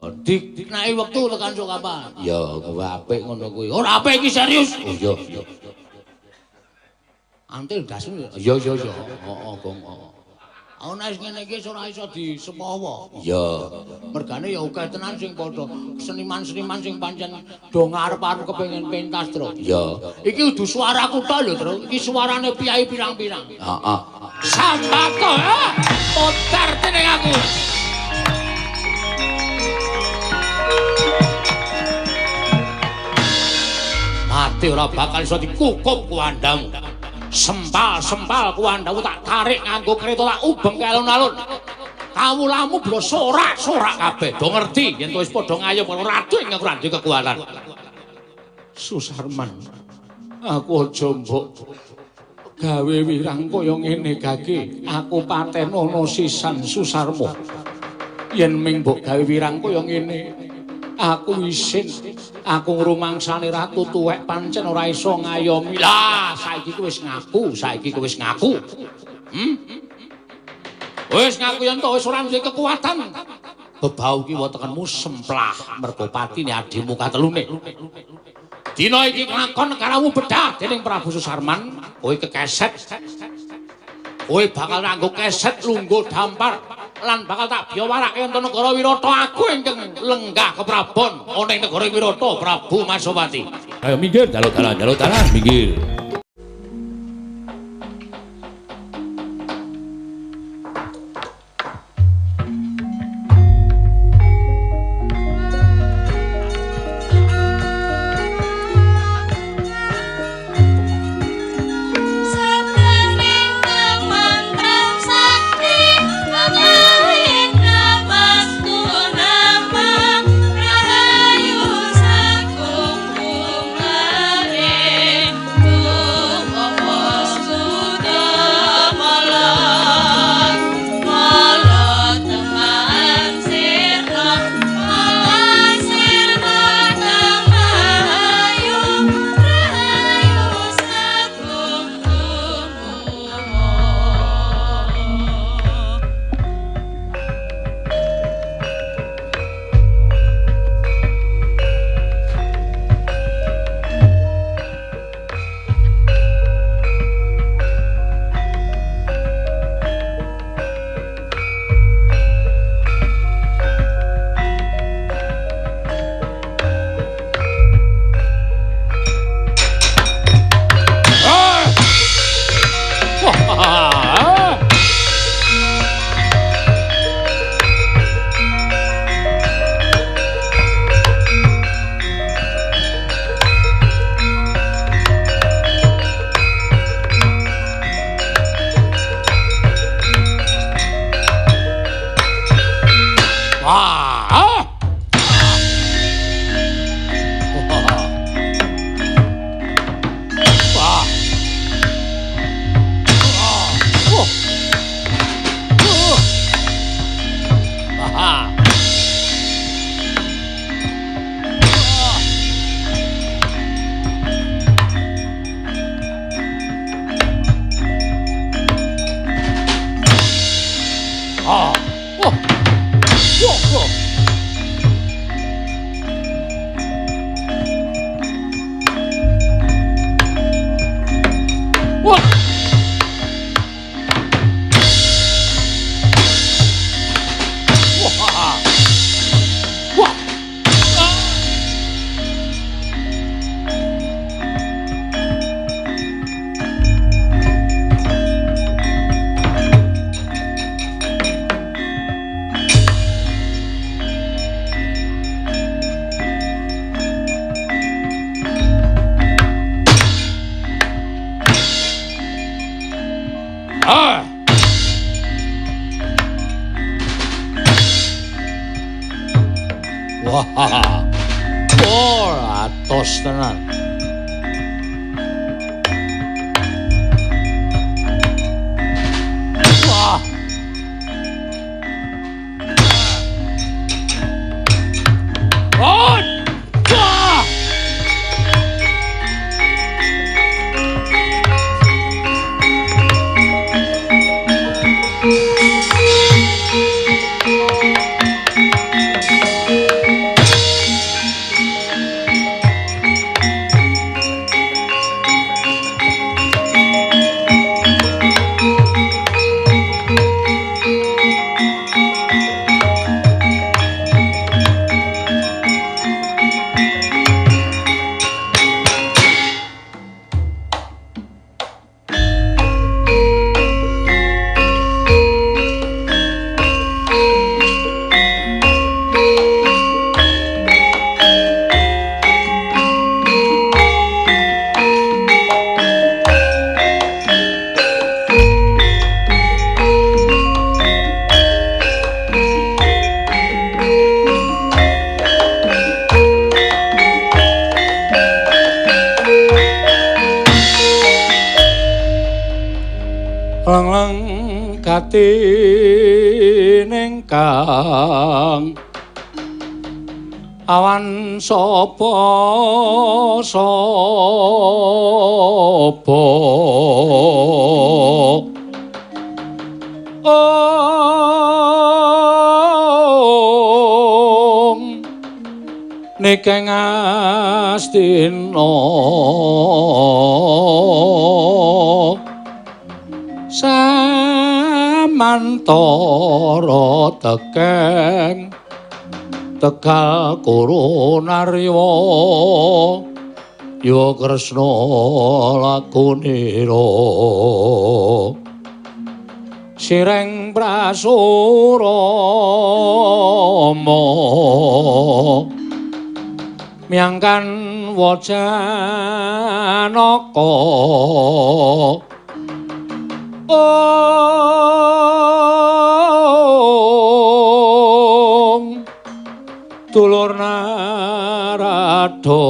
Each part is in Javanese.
Diknai wektu tekan sok kapan? Ya, kowe apik ngono kuwi. Ora apik iki serius. Oh iya. Antil dasmu. Iya iya iya. Heeh, Gong. Aku nek ngene iki ora iso disepawa. Iya. Mergane ya akeh tenan sing padha seniman-seniman sing pancen do ngarep-arep kepengin pentas, Tru. Iya. Iki kudu suaraku tok lho, Tru. Iki suarane piyai pirang-pirang. Heeh. Sambako, modar dening aku. Mati ora bakal iso dikukup kuwandamu. Sempal-sempal kuwandamu tak tarik nganggo kereta tak ubeng ke alun-alun. Kawulamu blo sorak-sorak kabeh. Do ngerti yen to wis padha ngayom karo ratu ing aku ora duwe kekuatan. Susarman, aku aja mbok gawe wirang kaya ngene gage. Aku patenono sisan Susarma. Yen ming mbok gawe wirang kaya ngene, aku isin. Aku ngrumangsani ratu tuwek pancen ora iso ngayomi. Lah, saiki ku wis ngaku, saiki ku wis ngaku. Wis ngaku yen to wis ora duwe kekuatan. Bebau ki wetengenmu semplah mergo patine adimu katelune. Dina iki lakon negaramu bedah dening Prabu Susarman, kowe kekeset. Kowe bakal nganggo keset lungguh dampar lan bakal tak biyawarake ento negara Wirata aku ingkang lenggah keprabon ana ing negara Wirata Prabu Masopati. Ayo minggir jaluk dalan, jaluk dalan, minggir. Wah, oh, atos tenan. Wah. Oh. Wah. Jagate ningkang awan sapa sapa ong nikeng astina samantara tekeng Tegal Kurunarya ya Kresna lakunira sireng prasurama miyangkan wajanaka ong dulur Narada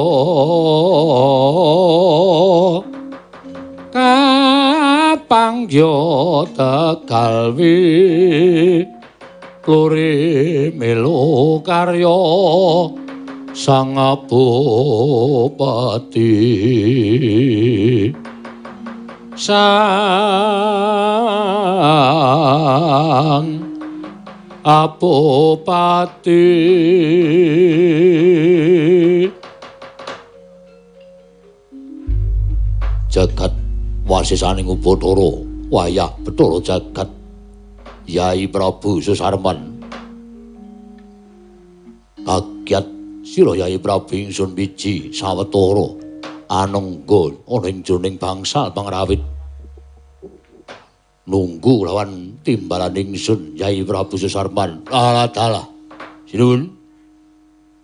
kapangya Tegal wi kluri melu karya Sang Bupati Sang Abupati. Jagat wasisaning Upacara wayah Bathara Jagat Yai Prabu Susarman kagiat sira Yai Prabu ingsun biji sawetara anengga ana ing jroning bangsal pangrawit nunggu lawan timbalan ingsun Yai Prabu Susarman. Alah dalah sinuwun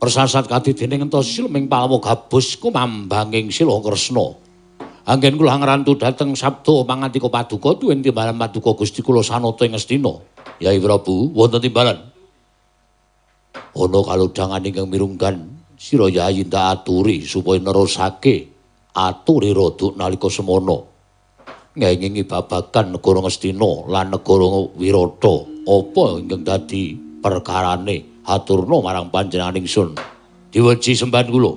persasat kadidening entos silming palwa gabus kumambanging sila Kresna. Anggen kula ngrantu dhateng sabda pangantika paduka tuwin timbalan paduka Gusti kula sanata ing Ngastina. Yai Prabu wonten timbalan. Ana kalodhangan ingkang mirunggan sira Yai ndak aturi supaya nerusake aturi roduk nalika semana. Ngengingi babagan negara Ngastina lan negara Wirata. Apa ingkang dadi perkarane haturna marang panjenengan ingsun. Diweji sembahan kula.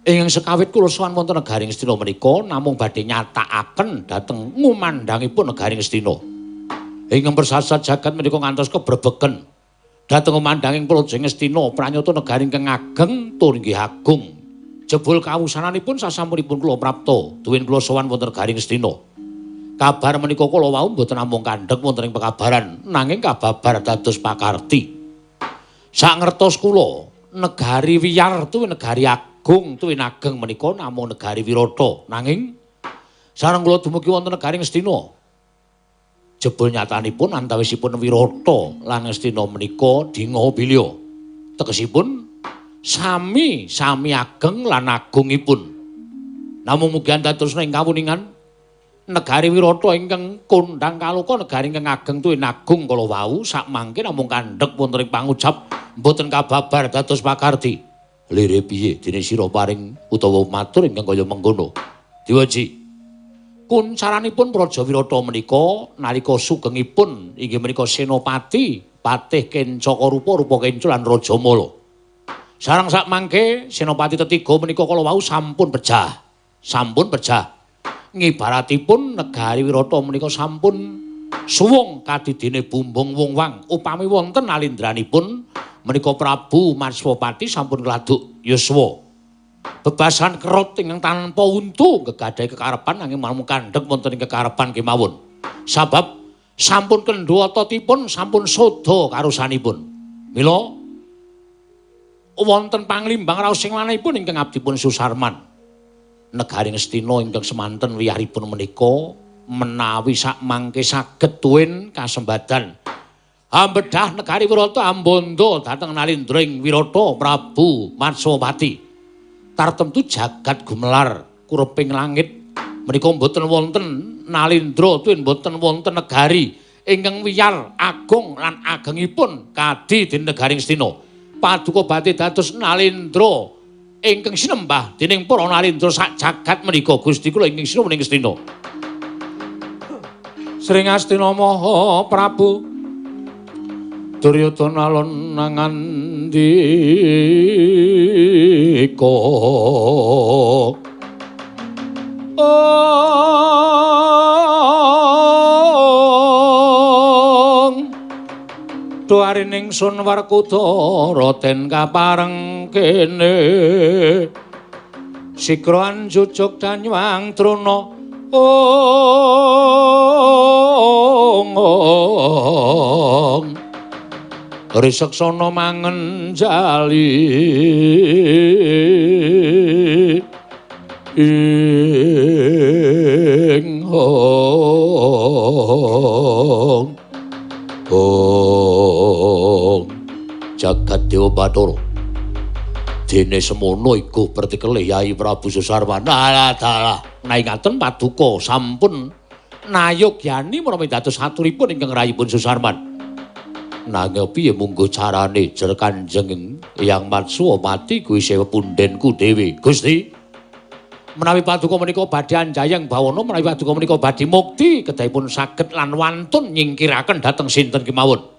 Ingkang sekawit kula sowan wonten negari Ngastina menika namung badhe nyatakaken dhateng ngumandhangipun negari Ngastina. Ingkang persasat jagat menika ngantos kebrebegen dhateng ngumandhanging Praja Ngastina pranyata negari ingkang ageng tur inggih agung. Jebul kawusananipun sasampunipun kula prapta duwin kula sowan wonten negari Ngastina. Kabar menika kula wau mboten namung kandhek wonten ing pekabaran nanging kababar dados pakarti. Sangertos kula negari wiyar tuwin negari agung tuwin ageng menika namung negari Wirata. Nanging sareng kula dumugi wonten negari Ngastina. Jebul nyatanipun antawisipun Wirata lan Ngastina menika dinga bilya. Tegesipun sami sami ageng lan agungipun. Namung mugi andhatosna ing kawuningan negari Wirata ingkang kondhang kaloka negari ingkang ageng tuwin agung kala wau sakmangke namung kandhek wonten ing pangucap mboten kababar dados pakarti. Lire piye dene sira paring utawa matur ingkang kaya mengkono. Diweji. Kuncaranipun Praja Wirata menika nalika sugengipun inggih menika Senopati Patih Kencaka Rupa Rupa Kenca lan Rajamala. Sareng sakmangke Senopati tetiga menika kala wau sampun pejah. Sampun pejah. Ngibaratipun negari Wirata menika sampun suwung kadidene bumbung wong-wang upami wonten alindranipun menika Prabu Matswapati sampun ngladuk yuswa. Bebasan kerot ingkang tanpa untu gegadhahi kekarepan nanging namung kandhek wonten ing kekarepan kemawon. Sabab sampun kendho ototipun sampun soda karusanipun. Mila wonten panglimbang raos sing lanipun ingkang abdipun Susarman. Negari Ngastina ingkang semanten wiyaripun menika menawi sakmangke saged tuwin kasembadan ambedah negari Wirata ambandha dhateng nalindra ing Wirata Prabu Matswapati. Tartemtu jagat gumelar kureping langit menika mboten wonten nalindra tuwin mboten wonten negari ingkang wiyar agung lan agengipun kadi dening negari Ngastina. Paduka badhe dados nalindra ingkang sinembah dening para nalindra sak jagat menika Gusti kula ingkang sinuwun ing Ngastina. Sring Astina Maha Prabu Duryudana alon nangandika. Ong Duarining sun Werkudara den kapareng kene Sikroan jujuk danyang truna. Ong ong Riseksana mangenjali ing hong hong jagat Dewa Bathara. Dene semono iku pertikele Yai Prabu Susarman. Alah dalah naingaten paduka sampun nayogyani menawi dados aturipun ingkang rayipun Susarman. Nanging piye mungguh carane jer Kanjeng Hyang Matswapati kuwi isih pundhenku dhewe. Gusti, menawi paduka menika badhe anjayeng bawana, menawi paduka menika badhe mukti kedahipun saged lan wantun nyingkiraken dhateng sinten kemawon.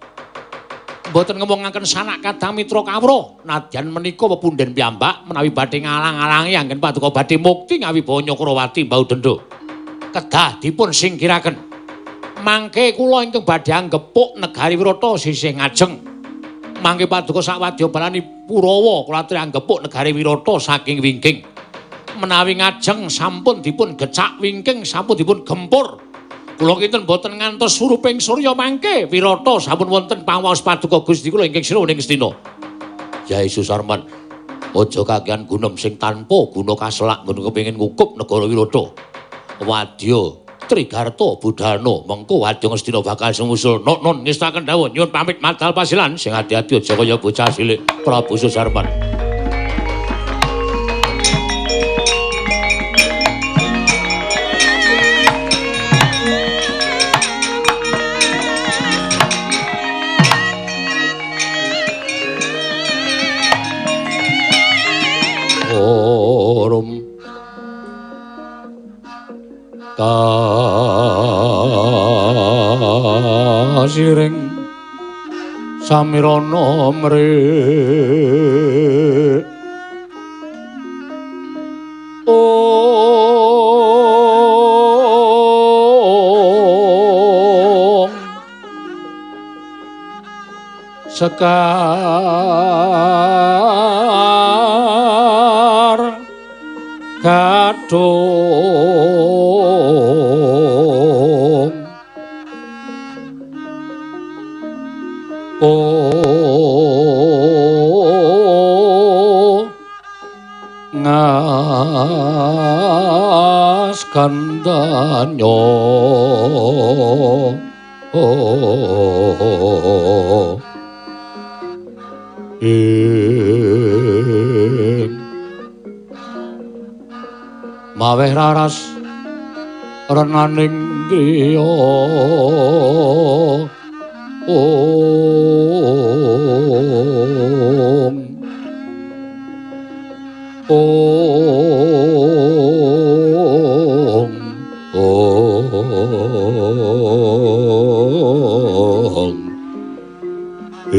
Mboten ngomongaken sanak kadang mitra kawruh, nadyan menika pepundhen piyambak menawi badhe ngalang-alangi anggen paduka badhe mukti ngawibawa Nyakrawati mbau dendha. Kedah dipun singkiraken. Mangke kula ingkang badhe anggepuk negari Wirata sisih ngajeng. Mangke paduka sawadya balani Purawa kula aturi anggepuk negari Wirata saking wingking. Menawi ngajeng sampun dipun gecak wingking sampun dipun gempur. Kula kinten boten ngantos suruping surya mangke Wirata sampun wonten pangaos paduka Gusti kula ingkang sinuwun ing Ngastina. Yai Susarman, aja kakehan gunem sing tanpa guna kaselak nggon kepengin ngukup negara Wirata. Wadya Trigarta budhana mengko wadya Ngastina bakal sumusul. Nun ngestaken dawuh nyuwun pamit madal pasilan sing ati-ati aja kaya bocah cilik Prabu Susarman. Orum kasiring samirana mrik ong sekar gadhung ngas kandanyo ing maweh raras renaning griya ong ong ong ing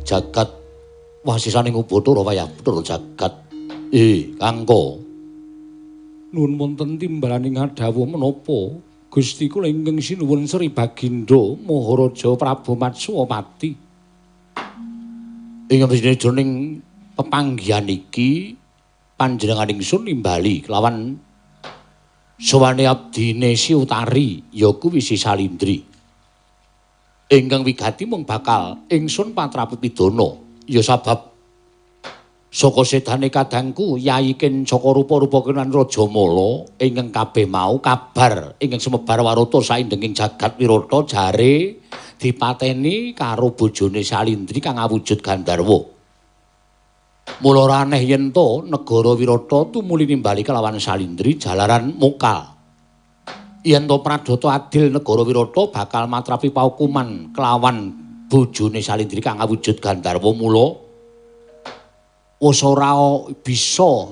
jagat wasisaning Ubathara wayah Bathara jagat. Kangko nuwun wonten timbalaning dawuh menapa Gusti kula ingkang sinuwun Sri Bagindo Maharaja Prabu Matswapati. Ing jroning pepanggihan iki panjenengan ingsun nimbali kelawan sowane abdine Si Utari ya kuwi Si Salindri. Ingkang wigati mung bakal ingsun patrapi pidana ya sabab saka sedane kadangku Yai Kencaka rupa-rupa kenan Rajamala ingkang kabeh mau kabar ingkang sumebar warata saindenging jagat Wirata jare dipateni karo bojone Salindri kang awujud Gandharwa. Mula ora aneh yen to negara Wirata tumuli nimbali kelawan Salindri jalaran mokal. Yen to pradata adil negara Wirata bakal matrapi paukuman kelawan Bojone Salindri kang awujud Gandharwa mula wis ora bisa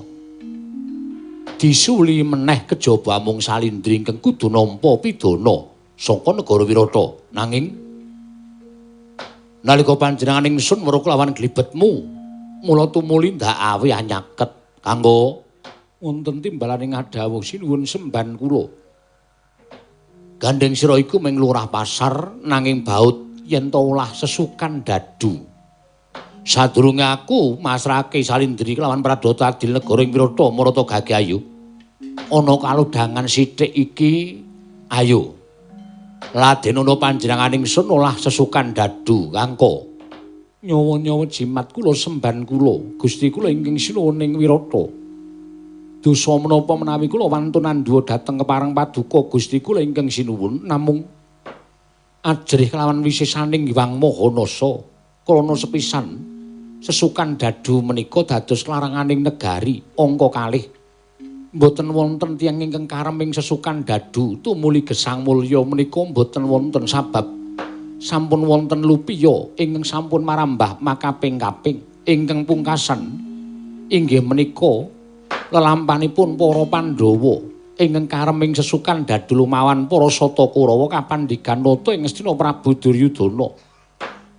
disuli meneh kejaba amung Salindri ingkang kudu nampa pidana saka negara Wirata. Nanging nalika panjenengan ingsun weruh kelawan glibetmu, mula tumuli ndakawe anyaket kanggo wonten timbalaning ngadhawuh sinuwun semban kula. Gandeng sira iku ming lurah pasar nanging baut yen ta olah sesukan dadu. Sadurunge aku masrahake Salindri kelawan Pradata adil negara ing Wirata marata gage ayu. Ana kalodhangan sithik iki ayo. Laden ana panjenengan ingsun olah sesukan dadu kangko. Nyawa-nyawa jimat kula semban kula, Gusti kula ingkang sinuwun ing Wirata. Dosa menapa menawi kula wantun andhuwa dhateng kepareng paduka Gusti kula ingkang sinuwun namung ajrih kelawan wisesaning Hyang Maha Nasa krana sepisan sesukan dadu menika dados laranganing negari angka kalih mboten wonten tiyang ingkang karem ing sesukan dadu tumuli gesang mulya menika mboten wonten sabab sampun wonten lupiya ingkang sampun marambah makaping-kaping ingkang pungkasan inggih menika lelampanipun para Pandhawa ingkang karem ing sesukan dadu lumawan para Sata Kurawa kapandigan nata ing Ngastina Prabu Duryudana.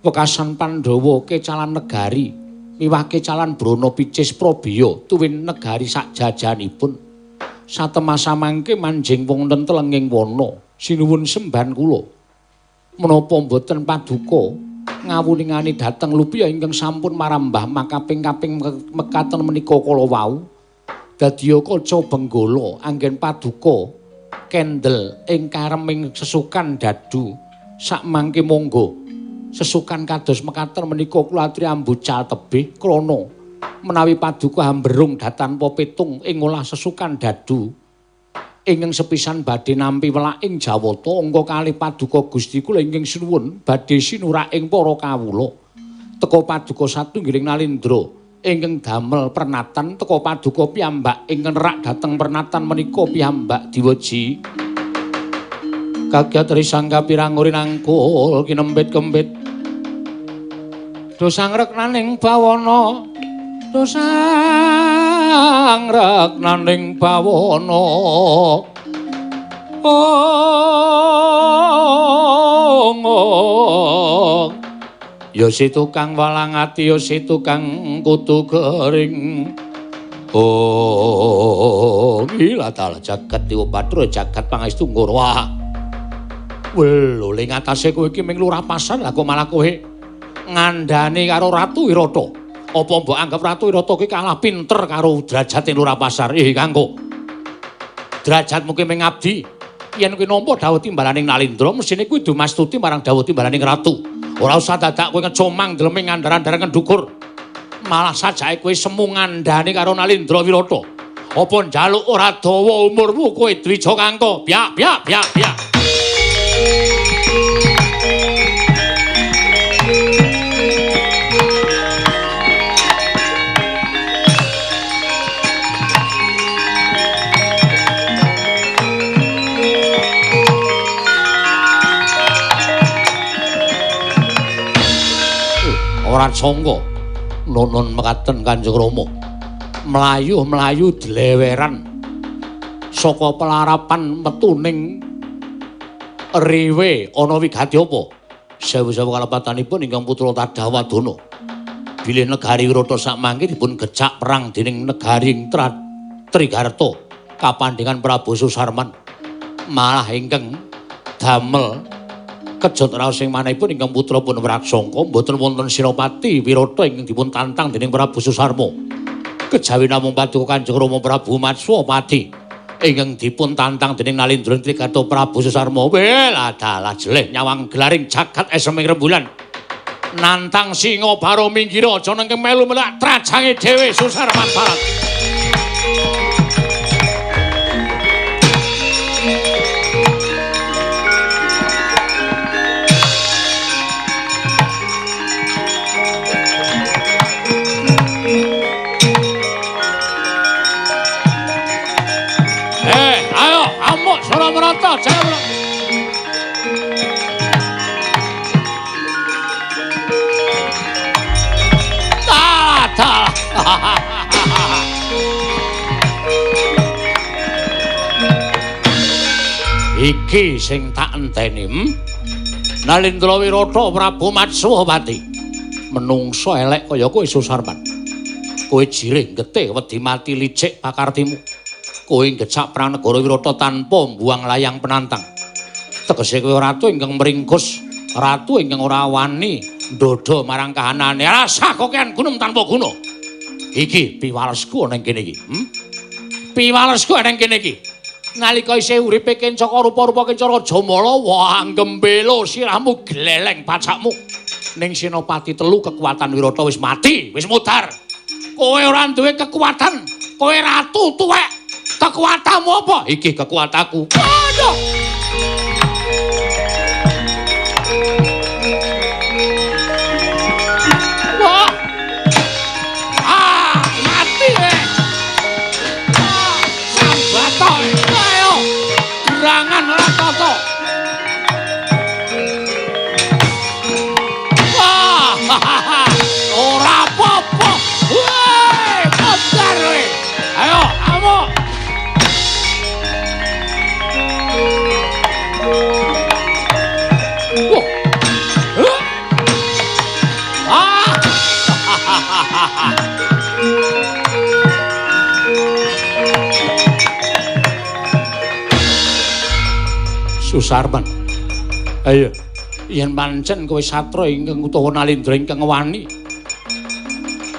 Wekasan Pandhawa kecalan negari miwah kecalan Brana Picis Prabiya tuwin negari sakjajanipun. Satemasa mangke manjing wonten telenging wana. Sinuwun semban kula. Menapa mboten paduka ngawuningani dhateng lupiya ingkang sampun marambah makaping-kaping mekaten menika kala wau. Dadiya kaca benggala anggen paduka kendel ing kareming sesukan dadu sakmangke monggo sesukan kados mekaten menika kula aturi ambucal tebih krana menawi paduka hamberung datanpa petung ing olah sesukan dadu ingkang sepisan badhe nampi welaking Jawata angka kalih paduka Gusti kula ingkang sinuwun badhe sinurak ing para kawula teka paduka satunggiling Nalindra ingkang damel pernatan teka paduka piyambak ingkang nerak dhateng pernatan menika piyambak diweji kagiat risang kapirang nangkul kinempit-kempit dosangrek naning bawana dosangrek naning bawana ong ya si tukang walang ati ya si tukang kutu kering. Oh gila talah jagat dewa patra jagat pangestu nggoro. Wah lho ling atase kowe iki ming lurah pasar lah kok malah kowe ngandani karo Ratu Wirata. Apa mbok anggap Ratu Wirata ki kalah pinter karo derajate lurah pasar? Kanggo derajatmu ki ming abdi. Yen kowe nampa dawuh timbalaning Nalindra mesthine kuwi dumastuti marang dawuh timbalaning ratu. Ora usah dadak kowe ngecomang dleming ngandar-andar ngendukur. Malah sajake kowe semu ngandani karo Nalindra Wirata. Apa njaluk ora dawa umurmu kowe Dwija Kangko? Biak biak biak biak. Ora sangka nonon mekaten Kanjeng Rama mlayu-mlayu dleweran saka pelarapan metu ning riwe ana wigati apa sewu-sewu kalepatanipun ingkang putra Tadawadana bilih negari Wirata sakmangke dipun gecak perang dening negari Trigarta kapandhengan Prabu Susarman malah ingkang damel kejot raos ing manahipun ingkang putra pun Wraksangka mboten wonten Senopati Wirata ingkang dipun tantang dening Prabu Susarma. Kejawi namung paduka Kanjeng Rama Prabu Matswapati ingkang dipun tantang dening Nalindra Trigarta Prabu Susarma. Wel adalah jeleh nyawang gelaring jagat eseming rembulan. Nantang singa baro minggira aja nengke melu melak trajange dhewe Susarman Barat. Merata, jangan. Iki sing tak enteni. Nalindra Wirata Prabu Matswapati. Menungso elek kaya kowe Susarman. Kowe jirih getih wedi mati licik pakartimu. Kowe ngecak perang negara Wirata tanpa mbuang layang penantang. Tegese kowe ratu ingkang meringkus, ratu ingkang ora wani ndodha marang kahanane. Rasah kokean gunung tanpa guna. Iki piwalesku ana ing kene iki. Piwalesku ana ing kene iki. Nalika isih uripe Kencaka rupa-rupa Kenca Rajamala, wah gembelo sirahmu gleleng pacakmu. Ning Senopati telu kekuatan Wirata wis mati, wis mudhar. Kowe ora duwe kekuatan, kowe ratu tuwek. Kekuatanmu apa? Iki kekuatanku. Aduh. Wah. Ah, mati kowe. Ah, sambato. Ayo. Gerangan ora tata. Wah, ora apa-apa. Woi, modar kowe. Ayo, amuk. Wah. Ah. Susarman. Ayo, yen pancen kowe satra ingkang utawa Nalindra ingkang wani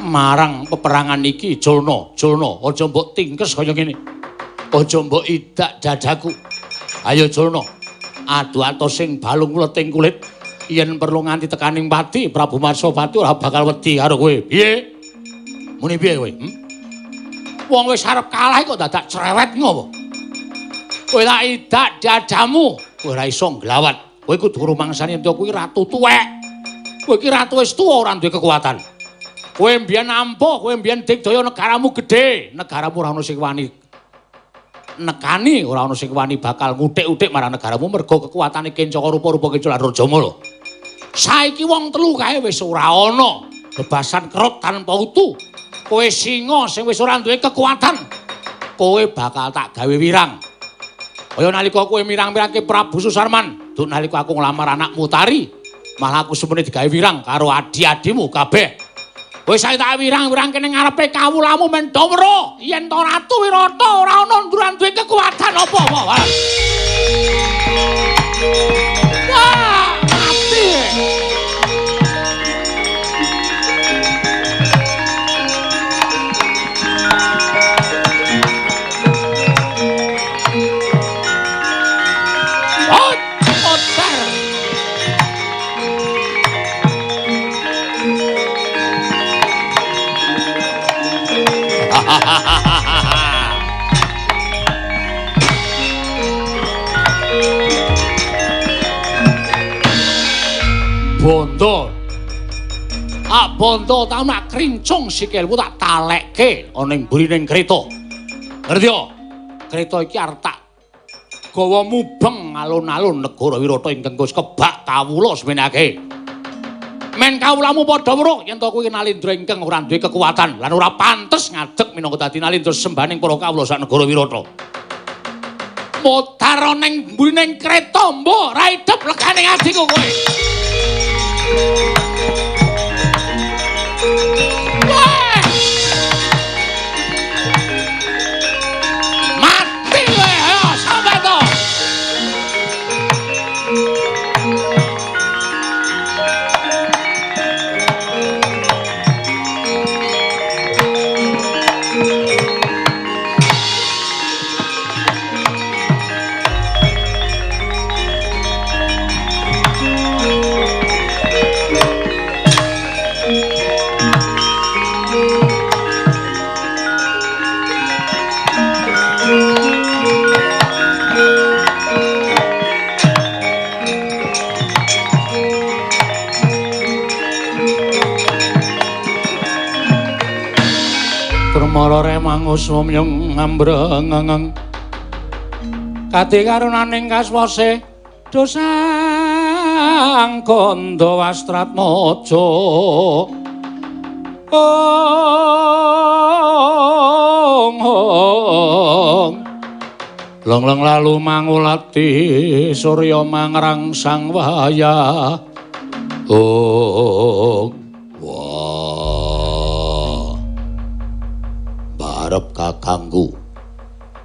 marang peperangan iki, julna, julna, aja mbok tingkes kaya ngene. Aja mbok idak dadaku. Ayo julna. Adu atos sing balung leting kulit. Yen perlu nganti tekaning pati, Prabu Matswapati ora bakal wedi karo kowe. Piye? Muni piye kowe? Wong wis arep kalah kok dadak cerewet ngopo? Kowe tak idak dadamu, kowe ora iso nglawat. Kowe kudu rumangsani yen kuwi ratu tuwek. Kowe iki ratu wis tuwa ora duwe kekuatan. Kowe mbiyen ampuh, kowe mbiyen digdaya negaramu gedhe, negaramu ora ono sing wani nekani, ora ono sing wani bakal nguthik-uthik marang negaramu mergo kekuatane Kencaka rupa-rupa Kenca lan Rajamala. Saiki wong telu kae wis ora ana, bebasan kerut tanpa utu. Kowe singa sing wis ora duwe kekuatan, kowe bakal tak gawe wirang. Kaya nalika kowe mirang-mirangke Prabu Susarman, duk nalika aku nglamar anakmu Tari, malah aku semene digawe wirang karo adi-adimu kabeh. Kowe saiki tak wirang-wirangke ning ngarepe kawulamu men do weruh yen to Ratu Wirata ora ana nduran duwe kekuatan apa-apa. Wah, mati. Bondo. Ah bondo tau nak krincung sikilmu tak talekke ana ing mburine kreta. Ngerti ya? Kreta iki arep tak gawa mubeng alun-alun negara Wirata ingkang wis kebak kawula semenake. Men kawulamu padha weruh yen to kuwi Nalindra ingkang ora duwe kekuatan lan ora pantes ngadeg minangka dadi Nalindra sembahaning para kawula sak negara Wirata. Mutar ning mburine kreta mbok ra idep legane atiku kowe. Mati kowe, ayo sampe to. Permara remangus wumyung ngambrengeng kati karunaning kaswase dosang kandha wastratmaja. Ong ong Lengleng lalu mangulati surya mangrangsang wayah. Oh, wah. Barep kakangku.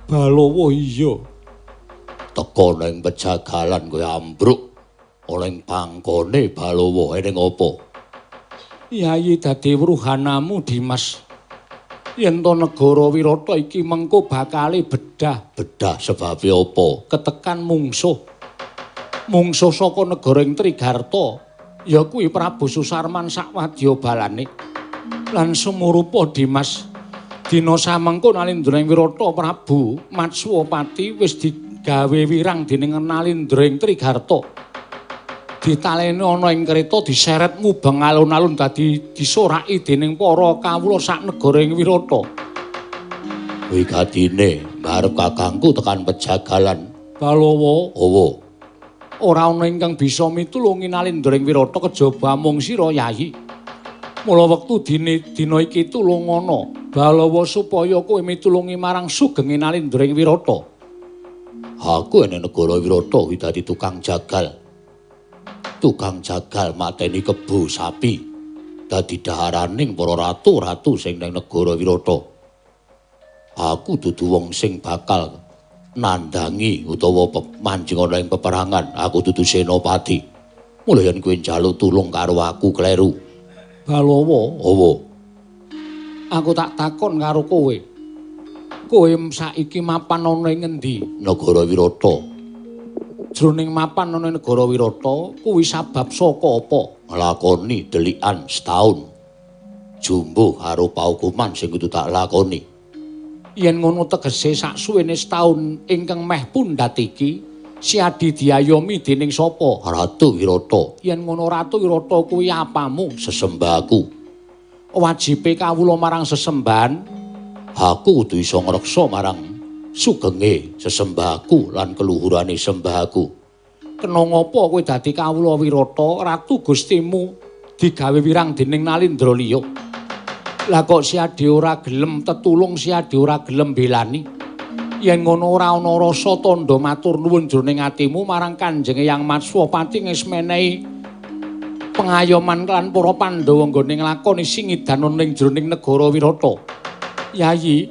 Balawa iya. Teka ning pejagalan kowe ambruk oleh pangkone Balawa ning apa? Yayi dadi wruhanamu Dimas. Yen to negara Wirata iki mengko bakale bedah. Bedah sebabe apa? Ketekan mungsuh. Mungsuh saka negara ing Trigarta ya kuwi Prabu Susarman sak wadya balane. Lan sumurupa Dimas, dina samengko Nalindra ing Wirata Prabu Matswapati wis digawe wirang dening Nalindra ing Trigarta. Ditaleni ana ing kereta diseret mubeng alun-alun dadi disoraki dening para kawula sak negara ing Wirata. Wigatine mbarep kakangku tekan pejagalan. Balawa, owo. Ora ana ingkang bisa mitulungi Nalindra ing Wirata kejaba mung sira Yayi. Mula wektu dina iki tulungana Balawa supaya kowe mitulungi marang sugenge Nalindra ing Wirata. Aku ene negara Wirata kuwi dadi tukang jagal. Tukang jagal mateni kebo sapi dadi daharaning para ratu-ratu sing ning negara Wirata. Aku dudu wong sing bakal nandangi utawa manjing ana ing peperangan. Aku dudu senopati. Mula yen kowe njaluk tulung karo aku kleru. Balawa, owo. Aku tak takon karo kowe. Kowe saiki mapan ana ing ngendi? Negara Wirata. Jroning mapan ana negara Wirata kuwi sabab saka apa? Nglakoni delikan setaun. Jumbuh karo paukuman sing kudu tak lakoni. Yen ngono tegese saksuwene setaun ingkang meh pundhat iki Siadi diayomi dening sapa? Ratu Wirata. Yen ngono Ratu Wirata kuwi apamu? Sesembahku. Wajibe kawula marang sesembahan, aku kudu iso ngreksa marang sugenge sesembahku lan keluhurane sembahku. Kena ngapa kowe dadi kawula Wirata, ratu gustimu digawe wirang dening Nalindra liya. Lah kok Siadi ora gelem tetulung, Siadi ora gelem belani. Yen ngono ora ana rasa tandha matur nuwun jroning atimu marang Kanjeng Eyang Matswapati wis menehi pengayoman lan para Pandhawa nggone nglakoni singidan ana ing jroning negara Wirata. Yayi,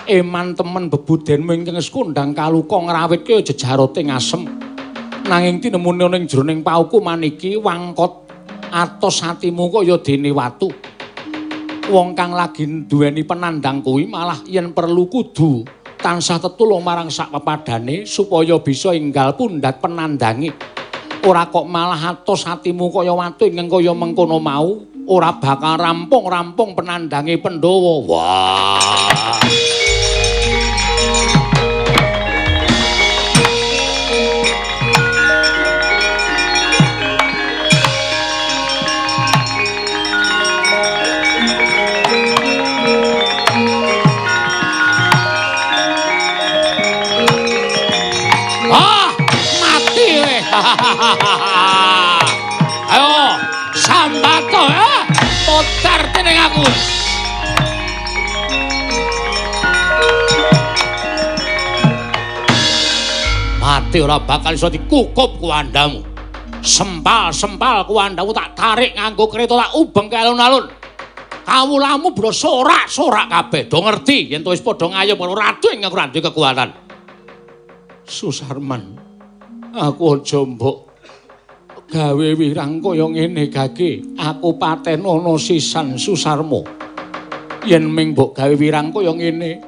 eman temen bebudenmu ingkang wis kondhang kaluka ngrawit kaya jejarote ngasem. Nanging tinemune ana ing jroning paukuman iki wangkot atos atimu kaya dene watu. Wong kang lagi duweni penandang kuwi malah yen perlu kudu tansah tetulung marang sak pepadane supaya bisa enggal pundhat penandange. Ora kok malah atos atimu kaya watu ingkang kaya mengkono mau, ora bakal rampung-rampung penandange Pandhawa. Wah. Ah, mati we. Ayo, sambato ya. Putar dening aku. Mati ora bakal iso dikukup kuwandamu. Sempal-sempal kuwandamu tak tarik nganggo kereta tak ubeng ke alun-alun. Kawulamu bro sorak-sorak kabeh. Do ngerti yen to wis padha ngayom karo ratu ing ora duwe kekuatan. Susarman, aku aja mbok gawe wirang kaya ngene gage. Aku patenono sisan Susarma. Yen ming mbok gawe wirang kaya ngene,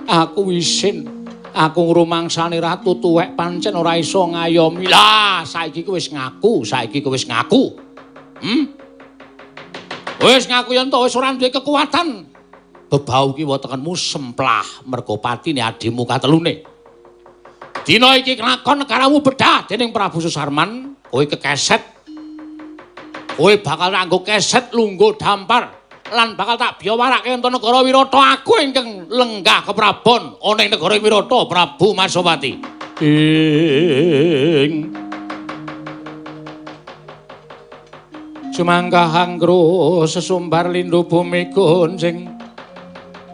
aku isin. Aku ngrumangsani ratu tuwek pancen ora iso ngayomi. Lah, saiki kowe wis ngaku, saiki kowe wis ngaku. Wis ngaku yen to wis ora duwe kekuatan. Bebau ki wetengenmu semplah mergo patine adimu katelune. Dina iki kelakon negaramu bedah dening Prabu Susarman, kowe kekeset. Kowe bakal nganggo keset lungguh dampar lan bakal tak biyawarake ento negara Wirata. Aku ingkang lenggah keprabon ana ing negara Wirata Prabu Matswapati. Ing sumangga hangro sesumbar lindu bumi gonjing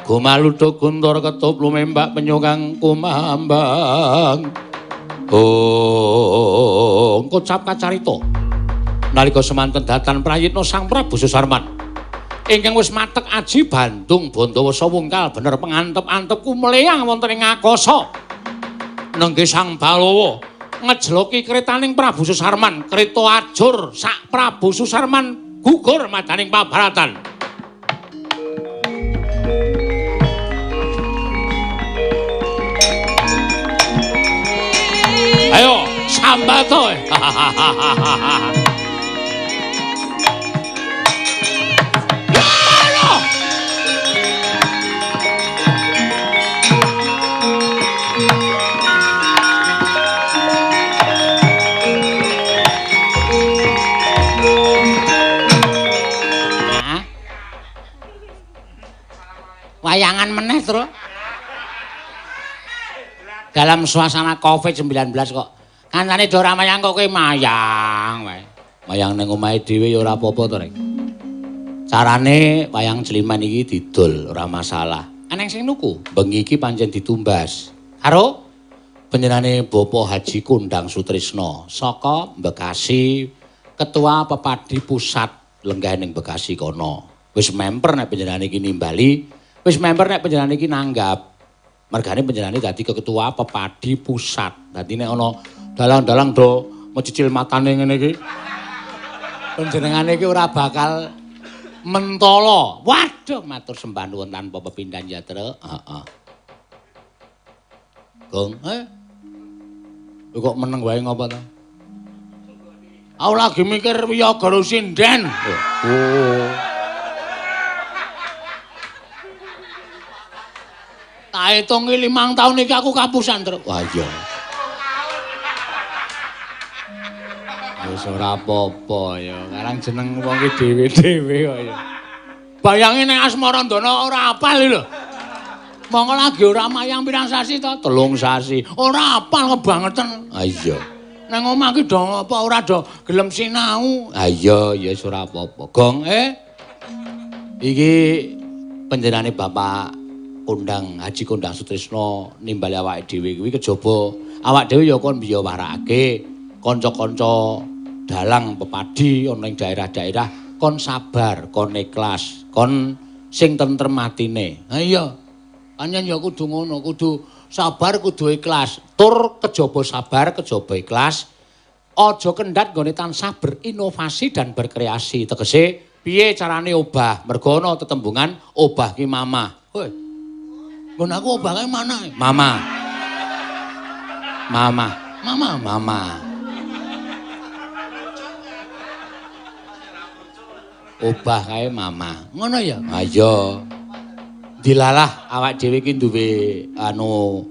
Gumaluduk guntur ketup lumembak penyu kang kumambang. Oh, kocap kacarita. Nalika semanten datan prayitna Sang Prabu Susarman ingkang wis matek aji Bandung Bandawasa wungkal bener pengantep-antep kumleyang wonten ing akasa. Nenggih Sang Balawa ngejloki kretaning Prabu Susarman, kreta ajur sak Prabu Susarman gugur madaning pabaratan. Ayo sambato. Wayangan meneh, Tru. Dalam suasana Covid-19 kok kancane do ora mayang kok kowe mayang wae. Mayang ning omahe dhewe ya ora apa-apa to, Rek. Carane wayang Jliman iki didol ora masalah. Eneng sing nuku, bengi iki pancen ditumbas. Karo panjenengane Bapak Haji Kondang Sutrisno saka Bekasi, Ketua Pepadi Pusat lenggah ning Bekasi kono. Wis memper nek panjenengane iki nimbali, wis memper nek panjenengane iki nanggap. Mergane panjenengane dadi ketua Pepadi Pusat. Dadi nek ana dalang-dalang do mecicil matane ngene iki, panjenengane iki ora bakal mentala. Waduh, matur sembah nuwun tanpa pepindhan ya, Truk. Heeh. Gong, kok meneng wae ngopo to? Aku lagi mikir wiyaga sinden. Oh. Tak hitungi 5 tahun iki aku kapusan, Truk. Wah iya. Wis ora apa-apa ya. Karang jeneng wong ki dhewe-dhewe kok ya. Bayange nek Asmarandana ora apal lho. Monggo lagi ora mayang pirang sasi to? 3 sasi. Ora apal kebangetan. Ha iya. Nang omah ki do apa ora do gelem sinau. Ha iya, ya wis ora apa-apa. Gong, iki panjenengane Bapak Kondang Haji Kondang Sutrisno nimbali awake dhewe kuwi kejaba awak dhewe ya kon biyawarake kanca-kanca dalang pepadi ana ing daerah-daerah kon sabar, kon ikhlas, kon sing tentrem atine. Ha iya. Pancen ya kudu ngono, kudu sabar, kudu ikhlas. Tur kejaba sabar, kejaba ikhlas, aja kendhat nggone tansah berinovasi dan berkreasi. Tegese piye carane obah? Mergo ana tetembungan obah ki mamah. Hoi. Nggon aku obah kae mana? Mama. Mama. Mama, mama. Obah kae mama. Ngono ya? Ha iya. Dilalah awak dhewe iki duwe anu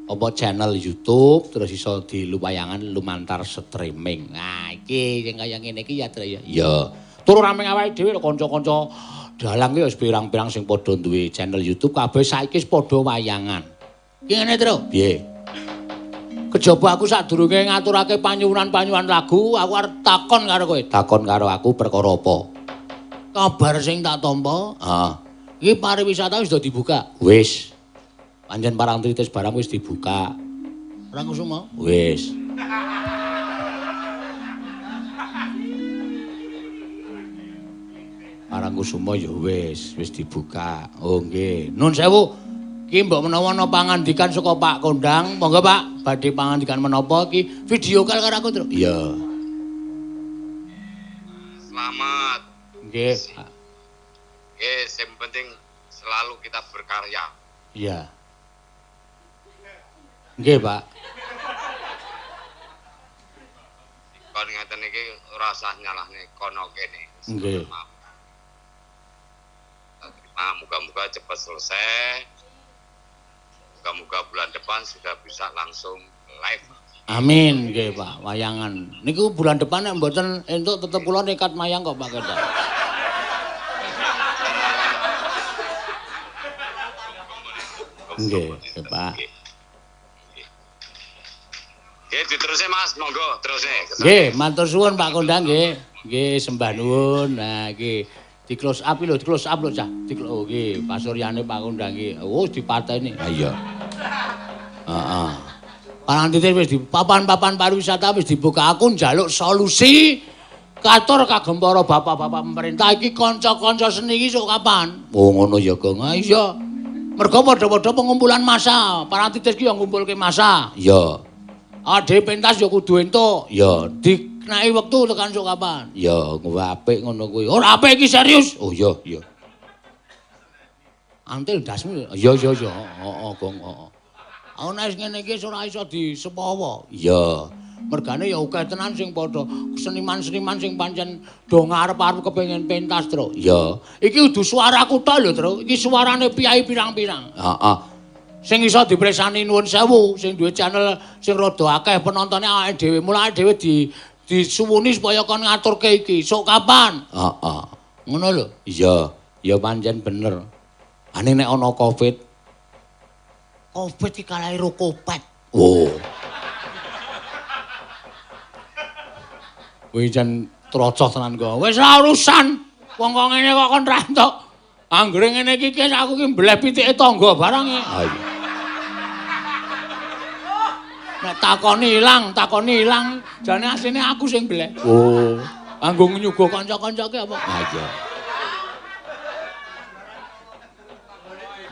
apa channel YouTube terus iso diluwayangan lumantar streaming. Nah, iki sing kaya ngene iki ya, Tru ya. Iya. Turu rame awake dhewe kanca-kanca dalang ki wis pirang-pirang sing padha duwe channel YouTube kabeh saiki wis padha wayangan. Ki ngene, Tru. Piye? Kejaba aku sadurunge ngaturake panyuwunan-panyuwunan lagu, aku arep takon karo kowe. Takon karo aku perkara apa? Kabar sing tak tampa, heeh. Iki pariwisata wis do dibuka. Wis. Pancen Parangtritis barang wis dibuka. Rangkusuma? Wis. Parangkusuma ya wis, wis dibuka. Oh nggih. Nun sewu. Ki mbok menawa ana pangandikan saka Pak Kondang, monggo Pak, badhe pangandikan menapa ki video call karo aku, Truk. Iya. Selamat. Nggih, Pak. Nggih, sing penting selalu kita berkarya. Iya. Nggih, Pak. Kon ngeten iki ora usah nyalahne kono kene. Nggih. Nah, moga-moga cepat selesai. Moga-moga bulan depan sudah bisa langsung live. Amin, nggih Pak, wayangan. Niku bulan depan nek mboten entuk tetep kula nekat mayang kok Pak Ketok. Nggih, Pak. Nggih, diterusne Mas, monggo terusne. Nggih, matur suwun Pak Kondang nggih. Nggih, sembah nuwun. Nah, iki Di close up lho, di close up lho cah. Di oh iki pasuryane Pak Kondang iki. Oh dipateni. Ha iya. Heeh. Parangtitis wis di papan-papan pariwisata wis dibuka, aku njaluk solusi katur kagem para bapak-bapak pemerintah iki kanca-kanca seni iki sok kapan? Oh ngono ya, Gong. Ha iya. Mergo padha-padha pengumpulan massa. Parangtitis ki ya ngumpulke massa. Iya. Ade pentas ya kudu entuk. Ya, dikenai wektu tekan sok kapan? Ya, apik ngono kuwi. Ora apik iki serius. Oh iya, iya. Antil ndasmu. Iya, iya, iya. Heeh, Gong, heeh. Aku nek ngene iki ora iso disepawa. Iya. Mergane ya akeh tenan sing padha seniman-seniman sing pancen do ngarep-arep kepengin pentas, Tru. Iya. Iki kudu suaraku tok lho, Tru. Iki suarane piyai pirang-pirang. Heeh. Sing iso dipresani nuwun sewu, sing duwe channel sing rada akeh penontone awake dhewe. Mulane dhewe disuwuni supaya kon ngaturke iki. Sok kapan? Heeh. Ngono lho. Iya. Ya pancen bener. Ane nek ana Covid. Covid iki kalahe rokopet. Oh. Kuwi jan trocoh tenan kok. Wis ora urusan. Wong kok ngene kok kon ra entuk. Anggere ngene iki aku ki mbleh pitike tangga barang. Ha iya. Nek takoni ilang, jane asline aku sing mbleh. Oh. Anggo nyuguh kanca-kanca ki apa? Ha iya.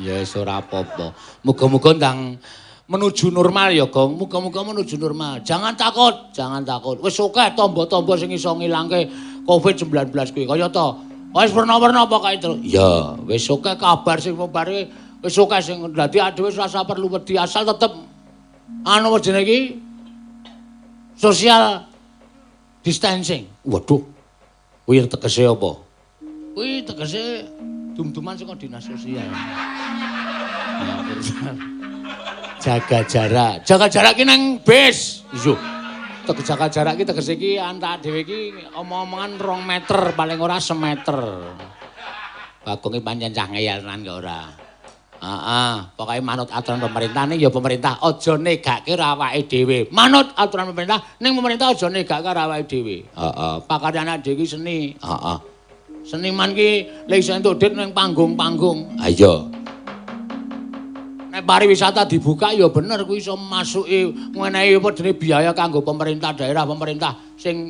Ya wis ora apa-apa. Muga-muga ndang menuju normal ya, Gong. Muga-muga menuju normal. Jangan takut, jangan takut. Wis akeh tamba-tamba sing iso ngilangke Covid-19 kuwi. Kaya ta, wis werna-werna apa kae, Tru? Ya, wis akeh kabar sing mubare, wis akeh sing dadi adewe wis rasa perlu wedi asal tetep anu jenenge iki social distancing. Waduh. Kuwi tegese apa? Kuwi tegese dum-duman saka dinas sosial. Jaga jarak. Jaga jarak ki nang bis. Iya. Jaga jarak ki tegese iki antar dhewe iki omong-omongan 2 meter paling ora semeter. Bagong ki pancen cah ngeyel tenan kok ora. Heeh, pokoke manut aturan pemerintah ning ya pemerintah aja negake awake dhewe. Manut aturan pemerintah ning pemerintah aja negake awake dhewe. Heeh, pakaryane dhewe iki seni. Heeh. Seniman ki lek iso entuk duit ning panggung-panggung. Ha iya. Nek pariwisata dibuka ya bener kuwi iso masuki ngenehi apa jenenge biaya kanggo pemerintah daerah, pemerintah sing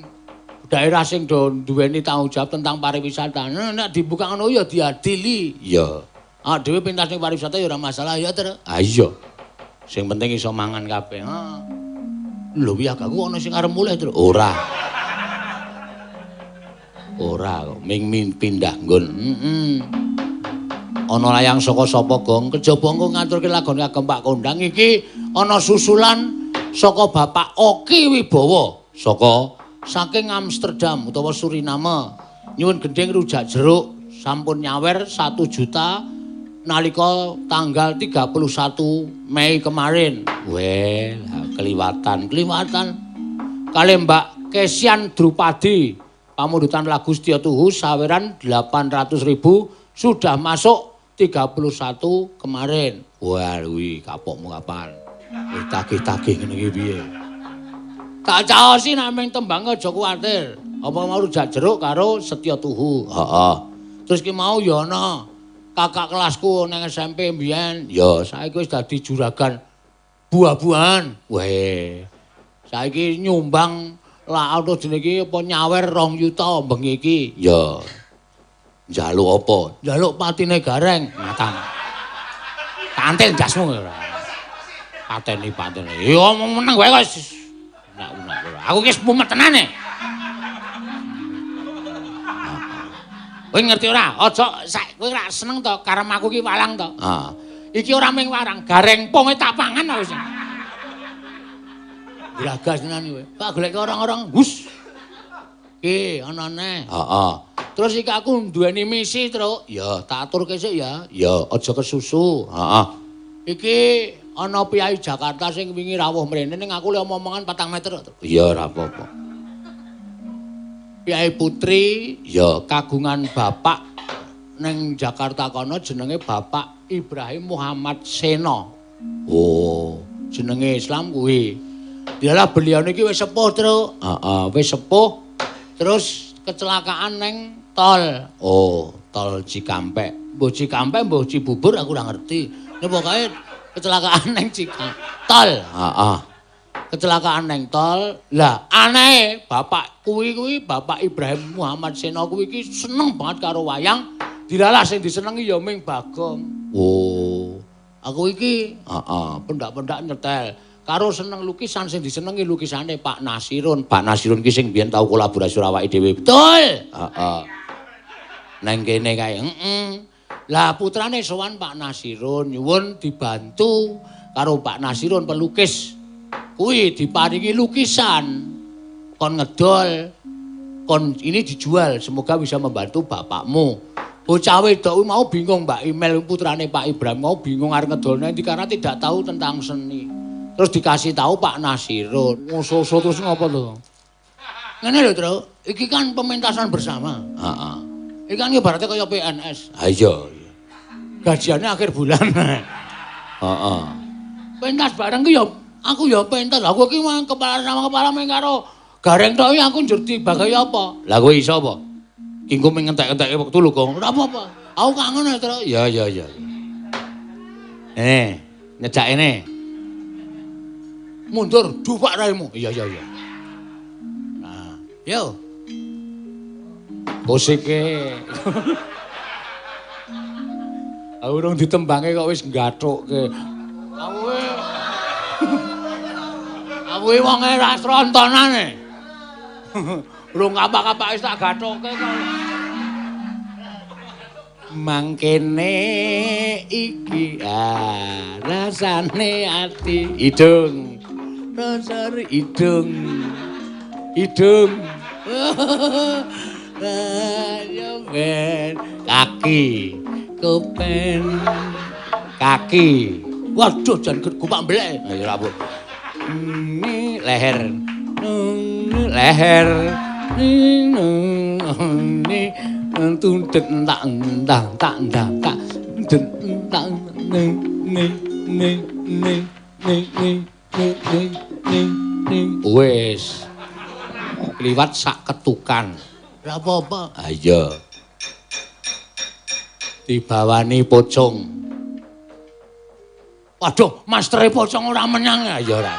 daerah sing do duweni tanggung jawab tentang pariwisata. Nek dibuka ngono ya diadili. Iya. Ah dhewe pentas ning pariwisata ya ora masalah ya, Tru. Ha iya. Sing penting iso mangan kabeh. Ha. Lho piye aku ana sing arep mulih, Tru? Ora. Ora kok ming pindah nggon. Heeh. Ana layang saka sapa, Gong? Kejaba engko ngaturke lagon kagem Pak Kondang iki ana susulan saka Bapak Oki Wibowo saka saking Amsterdam utawa Suriname. Nyuwun gendhing rujak jeruk sampun nyawer 1 juta nalika tanggal 31 Mei kemarin. Weh, keliwatan. Kalih Mbak Kesian Drupadi pamundutan lagu Setya Tuhu saweran 800.000 sudah masuk 31 kemarin. Wah, kuwi kapokmu kapan? Wis tagih-tagih ngene iki piye? Tak caosi nek ming tembang aja kuwatir. Apa mau rujak jeruk karo Setya Tuhu. Heeh. Terus ki mau ya ana kakak kelasku nang SMP mbiyen. Ya, saiki wis dadi juragan buah-buahan. Weh. Saiki nyumbang lah auto jenenge iki apa nyawer 2 yuta bengi iki. Ya. Njaluk apa? Njaluk patine Gareng. Matang. Kantil ndasmu ora. Pateni. Ya omong meneng wae kok. Enak-enak. Aku ki wis mumet tenan e. Kowe ngerti ora? Aja kowe ora seneng to karep aku ki walang to. Heeh. Iki ora mung warang, Gareng ponge tak pangan wis. Gragas tenan kowe. Tak goleki orang-orang. Hus. Ki ana neh. Heeh. Terus iki aku nduweni misi, Truk. Ya, tak aturke sik ya. Ya, aja kesusu. Heeh. Iki ana piyai Jakarta sing wingi rawuh mrene ning aku le omong-omongan 4 meter. Iya, ora apa-apa. Piyai Putri ya kagungan bapak ning Jakarta kono jenenge Bapak Ibrahim Muhammad Seno. Oh, jenenge Islam kuwi. Dialah beliau niki wis sepuh, Truk. Heeh, wis sepuh. Terus kecelakaan neng Tol. Oh, tol Cikampek. Mbuh Cikampek, mbuh Cibubur aku ora ngerti. Nek pokoke kecelakaan neng Cikampek. Tol. Heeh. Kecelakaan neng tol. Lah, aneh bapak kuwi kuwi Bapak Ibrahim Muhammad Seno kuwi iki seneng banget karo wayang. Dilalah sing disenengi ya ming Bagong. Oh, aku iki heeh, pendak-pendak nyetel. Karo seneng lukisan sing disenengi lukisane Pak Nasirun. Pak Nasirun ki sing biyen tau kolaborasi karo awake dhewe. Betul. Heeh. Neng kene kae. Heeh. Lah putrane sowan Pak Nasirun nyuwun dibantu karo Pak Nasirun pelukis. Kuwi diparingi lukisan kon ngedol, kon ini dijual, semoga bisa membantu bapakmu. Bocah wedok kuwi mau bingung Mbak Imel putrane Pak Ibrahim mau bingung arep ngedol endi karena tidak tahu tentang seni. Terus dikasih tahu Pak Nasirun. Ngoso-oso terus ngopo to? Ngene lho, Tru, iki kan pementasan bersama. Heeh. Iki kan ibaratnya kaya PNS. Ha iya. Gajiannya akhir bulan. Heeh. Pentas bareng ki ya aku ya pentas. Aku iki mang kepala sama kepala meng karo Gareng tok aku njur dibagai apa? Lah kowe iso apa? Ki engko mung ngentek-enteke wektu lho, Gong. Ora apa-apa. Aku kangen ya, Tru. Ya ya ya. Nyejak ini. Mundur, dupak raimu. Iya iya iya. Nah, yo. Musike. Aku urung ditembange kok wis nggathukke. Aku wonge ra srontonane. Urung kapak-kapak wis tak gathukke kok. Mangkene iki rasane ati hidung. Rasane hidung. Hidung. Ayo ben kaki kopen kaki. Waduh jan gupak mblek. Ya ora apa. Ini leher. Leher. Ini tundet tak tak tak tak den tak ne ne ne ne ne ne ne ne ne. Wis. Kliwat sak ketukan. Ora apa-apa. Ha iya. Dibawani pocong. Waduh, mastere pocong ora menyang. Ya ora.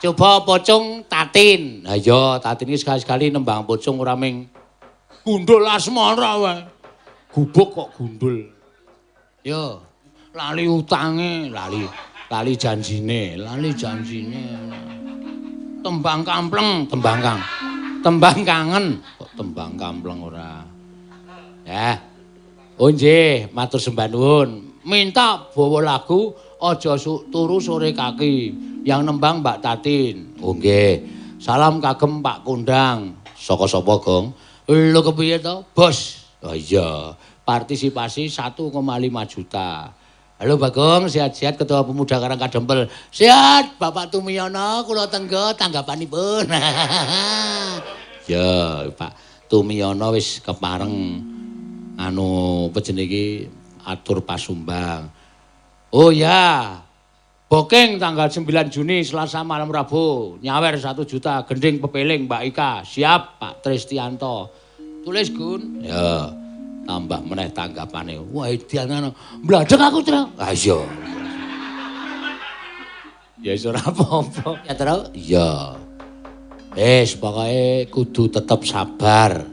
Coba pocong Tatin. Ha iya, Tatin iki sekali-sekali nembang pocong ora ming gundul asmara wae. Gubuk kok gundul. Yo, lali utange, lali janjine, lali janjine. Tembang kampleng, tembang kang. Tembang kangen, kok tembang kampleng ora. Ya. Oh nggih, matur sembah nuwun. Minta bawa lagu Aja Turu Sore Kaki yang nembang Mbak Tatin. Oh nggih. Salam kagem Pak Kondang. Saka sapa, Gong? Lho kepiye to, Bos? Oh iya, partisipasi 1,5 juta. Halo Bagong, sehat-sehat Ketua Pemuda Karang Kadempel. Sehat, Bapak Tumiyono, kula tenggo tanggapanipun. Ya, Pak Tumiyono wis kepareng anu apa jenenge iki atur pasumbang. Oh ya. Booking tanggal 9 Juni Selasa malam Rabu, nyawer 1 juta gending pepeling Mbak Ika. Siap Pak Tristianto. Tulis Gun. Ya. Tambah meneh tanggapane. Wah, edan ngono. Mladhek aku, Tru. Ah iya. Ya wis ora apa-apa. Ya, Tru. Iya. Wis pokoke kudu tetep sabar.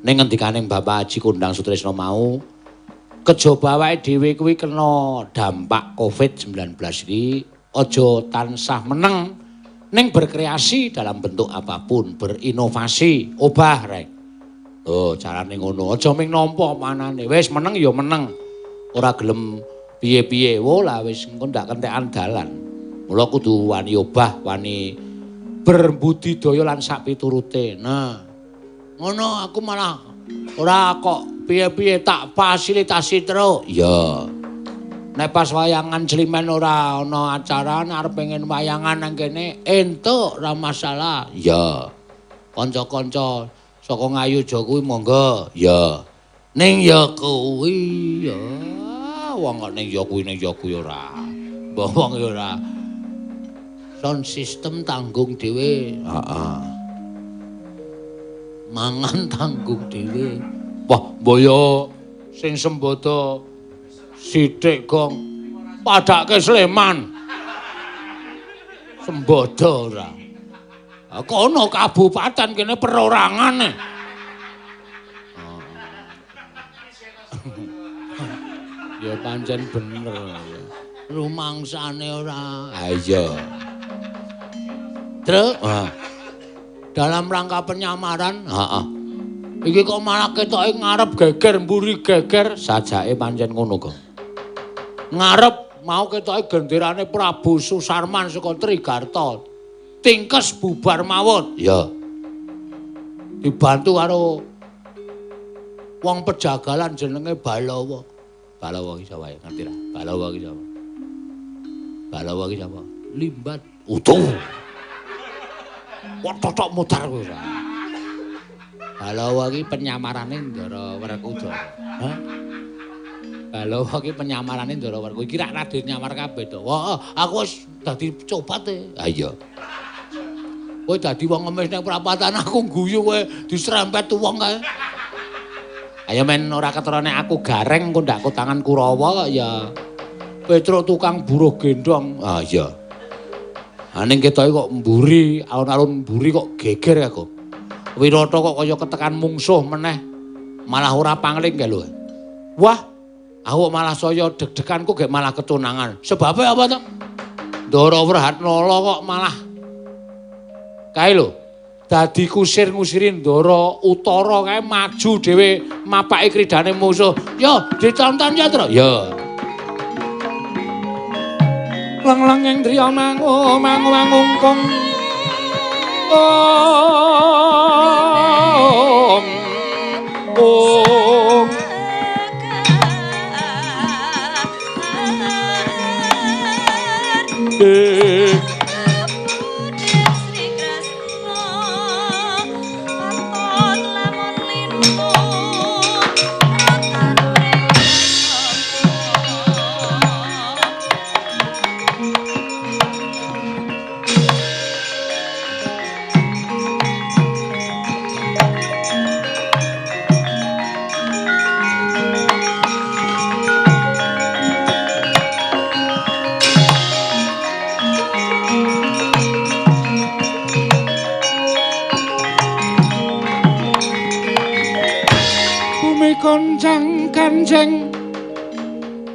Ning ngendikane Bapak Haji Kondang Sutrisno mau, kejaba awake dhewe kuwi kena dampak Covid-19 iki aja tansah meneng ning berkreasi dalam bentuk apapun, berinovasi, obah rek. Oh, carane ngono. Aja ming nampa manane. Wis meneng ya meneng. Ora gelem piye-piye. Wo lah wis engko ndak kentekan dalan. Mula kudu wani obah, wani berbudidaya lan sak piturute. Nah, ngono aku malah ora kok piye-piye tak fasilitasi terus. Iya. Nek pas wayangan Climen ora ana acara, arep pengen wayangan nang kene entuk ora masalah. Iya. Kanca-kanca saka Ngayuja kuwi monggo. Iya. Ning ya kuwi ya wong kok ning ya kuwi ning ya kuwi ora. Mbah wong ya ora. Sound system tanggung dhewe. Heeh. Mangan tanggung dhewe. Wah, mbaya sing sembada sithik gong. Padake Sleman. Sembada ora. Kono kabupaten kene perorangane. Ya pancen bener ya. Rumangsane ora. Ha iya. Truk, dalam rangka penyamaran, heeh. Iki kok malah ketoke ngarep geger mburi geger, sajake pancen ngono kok. Ngarep mau ketoke genderane Prabu Susarman saka Trigarta. Tingkes bubar mawon. Iya. Dibantu karo wong pejagalan jenenge Balawa. Balawa iki sapa ya? Ngerti ra? Balawa iki sapa? Balawa iki sapa? Limbat. Utuh. Kok totok mutar kowe ora. Balawa iki penyamarane Ndara Werkudara. Hah? Balawa iki penyamarane Ndara Werkudara. Iki rak Raden nyamar kabeh to. Wah, aku wis dadi cobat e. Ha iya. Kowe dadi wong ngemis ning prapatan aku guyu kowe diserempet wong kae. Ayo men ora ketara nek aku gareng engko ndakku tangan Kurawa kok ya. Petruk tukang buruh gendong. Ah iya. Ha ning ketoke kok mburi, alun-alun mburi kok geger aku. Wirata kok kaya ketekan mungsuh meneh. Malah ora pangling kae lho. Wah, aku malah saya deg-degan kok gek malah ketunangan. Sebabe apa to? Ndara Wrehatnala kok malah kae lho. Dadi kusir ngusirin Ndara Utara kae maju dhewe mapake kridane musuh. Yo ditonton ya, Tru. Yo. Leng-lenging driya mangu mangu mangungkung. Om. Om. Koncang kancing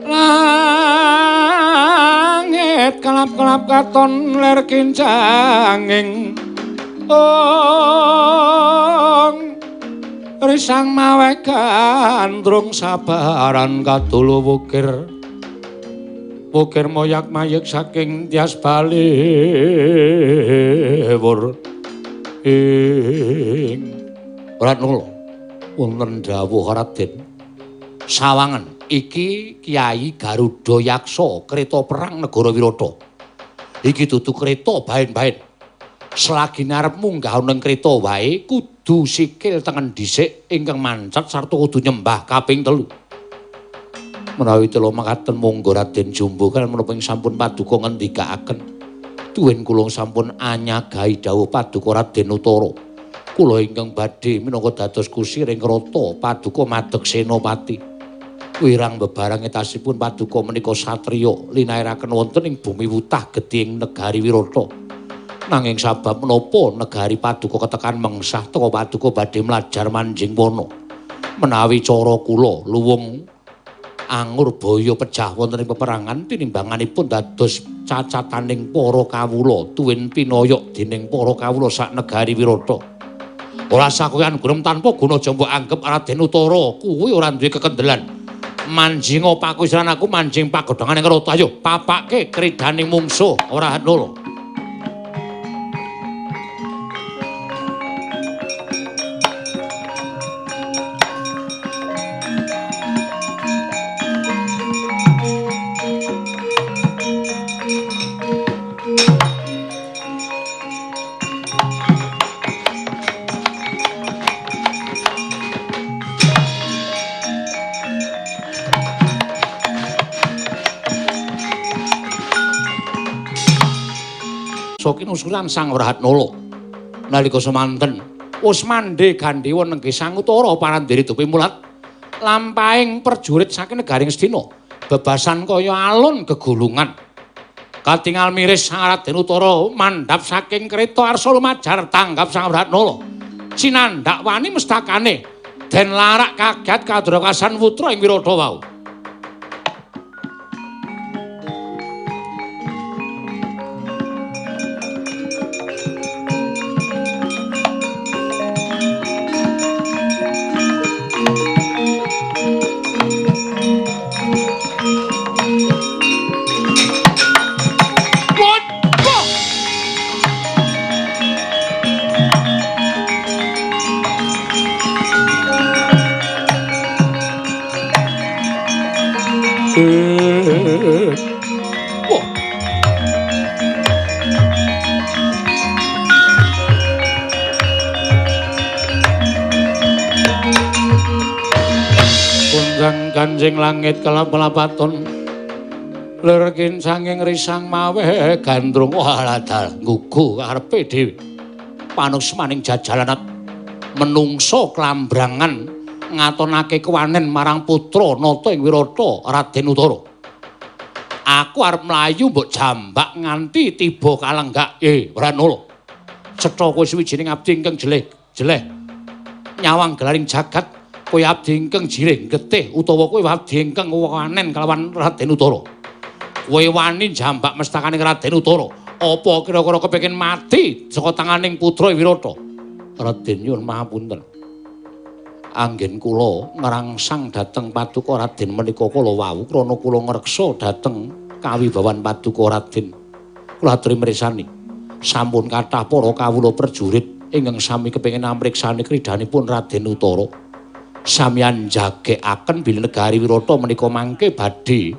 langit kelap-kelap katon ler kincanging ong risang mawe gandrung sabaran kadulu wukir wukir moyak mayik saking tias balewur ing Wrehatnala. Wonten dawuh Raden Sawangen iki Kyai Garuda Yaksa kereta perang negara Wirata. Iki dudu kereta baen-baen. Selagi arep munggah ana kereta wae kudu sikil tengen dhisik ingkang mancet sarta kudu nyembah kaping 3. Menawi tela makaten monggo Raden Jumbo kan menapa sampun paduka ngendikaaken. Tuwin kula sampun anyagahi dawuh paduka Raden Utara. Kula ingkang badhe minangka dados kusir ing krata paduka madeg senopati. Wirang bebarang etasipun paduka menika satriya linairaken wonten ing bumi wutah gedhe ing negari Wirata. Nanging sabab menapa negari paduka ketekan mengsah teka paduka badhe mlajar manjing wana. Menawi cara kula luwung angur baya pejah wonten ing peperangan tinimbanganipun dados cacataning para kawula tuwin pinoyok dening para kawula sak negari Wirata. Ora sakoyan gunem tanpa guna aja mbok anggep Raden Utara kuwi ora duwe kekendelan. Manjinga pakusiran aku manjing pagodhongan ing krata. Ayo papake kridane mungsuh ora nolo. Usulan Sang Wrehatnala nalika semanten Usmande Gandewa nenggih Sangutara parandene dupi mulat lampahing perjurit saking negaring Astina bebasan kaya alun gegulungan. Katingal miris Sang Raden Utara mandhap saking kreta arsa lumajar tanggap Sang Wratnala. Cinandhak wani mestakane den larak kaget kadrakasan putra ing Wirata wau. Kanjeng langit kelap-kelapaton lir kincanging risang maweh gandrung waladal nggugu karepe dhewe panusmaning jajalanat menungso klambrangan ngatonake kewanen marang putra nata ing Wirata Raden Utara. Aku arep mlayu mbok jambak nganti tiba kalenggak. Wranala, cetha kowe suwijining abdi ingkang jeleh-jeleh nyawang gelaring jagat. Kowe abdi ingkang jirih getih utawa kowe abdi ingkang wanen kalawan Raden Utara. Kowe wani jambak mestakane Raden Utara. Apa kira-kira kepengin mati saka tanganing putra Wirata? Raden nyuwun mahapunten. Anggen kula ngrangsang dhateng paduka Raden menika kala wau krana kula ngreksa dhateng kawibawan paduka Raden. Kula aturi mresani. Sampun kathah para kawula prajurit ingkang sami kepengin amriksani kridhanipun Raden Utara. Samyan jagekaken bilih negari Wirata menika mangke badhe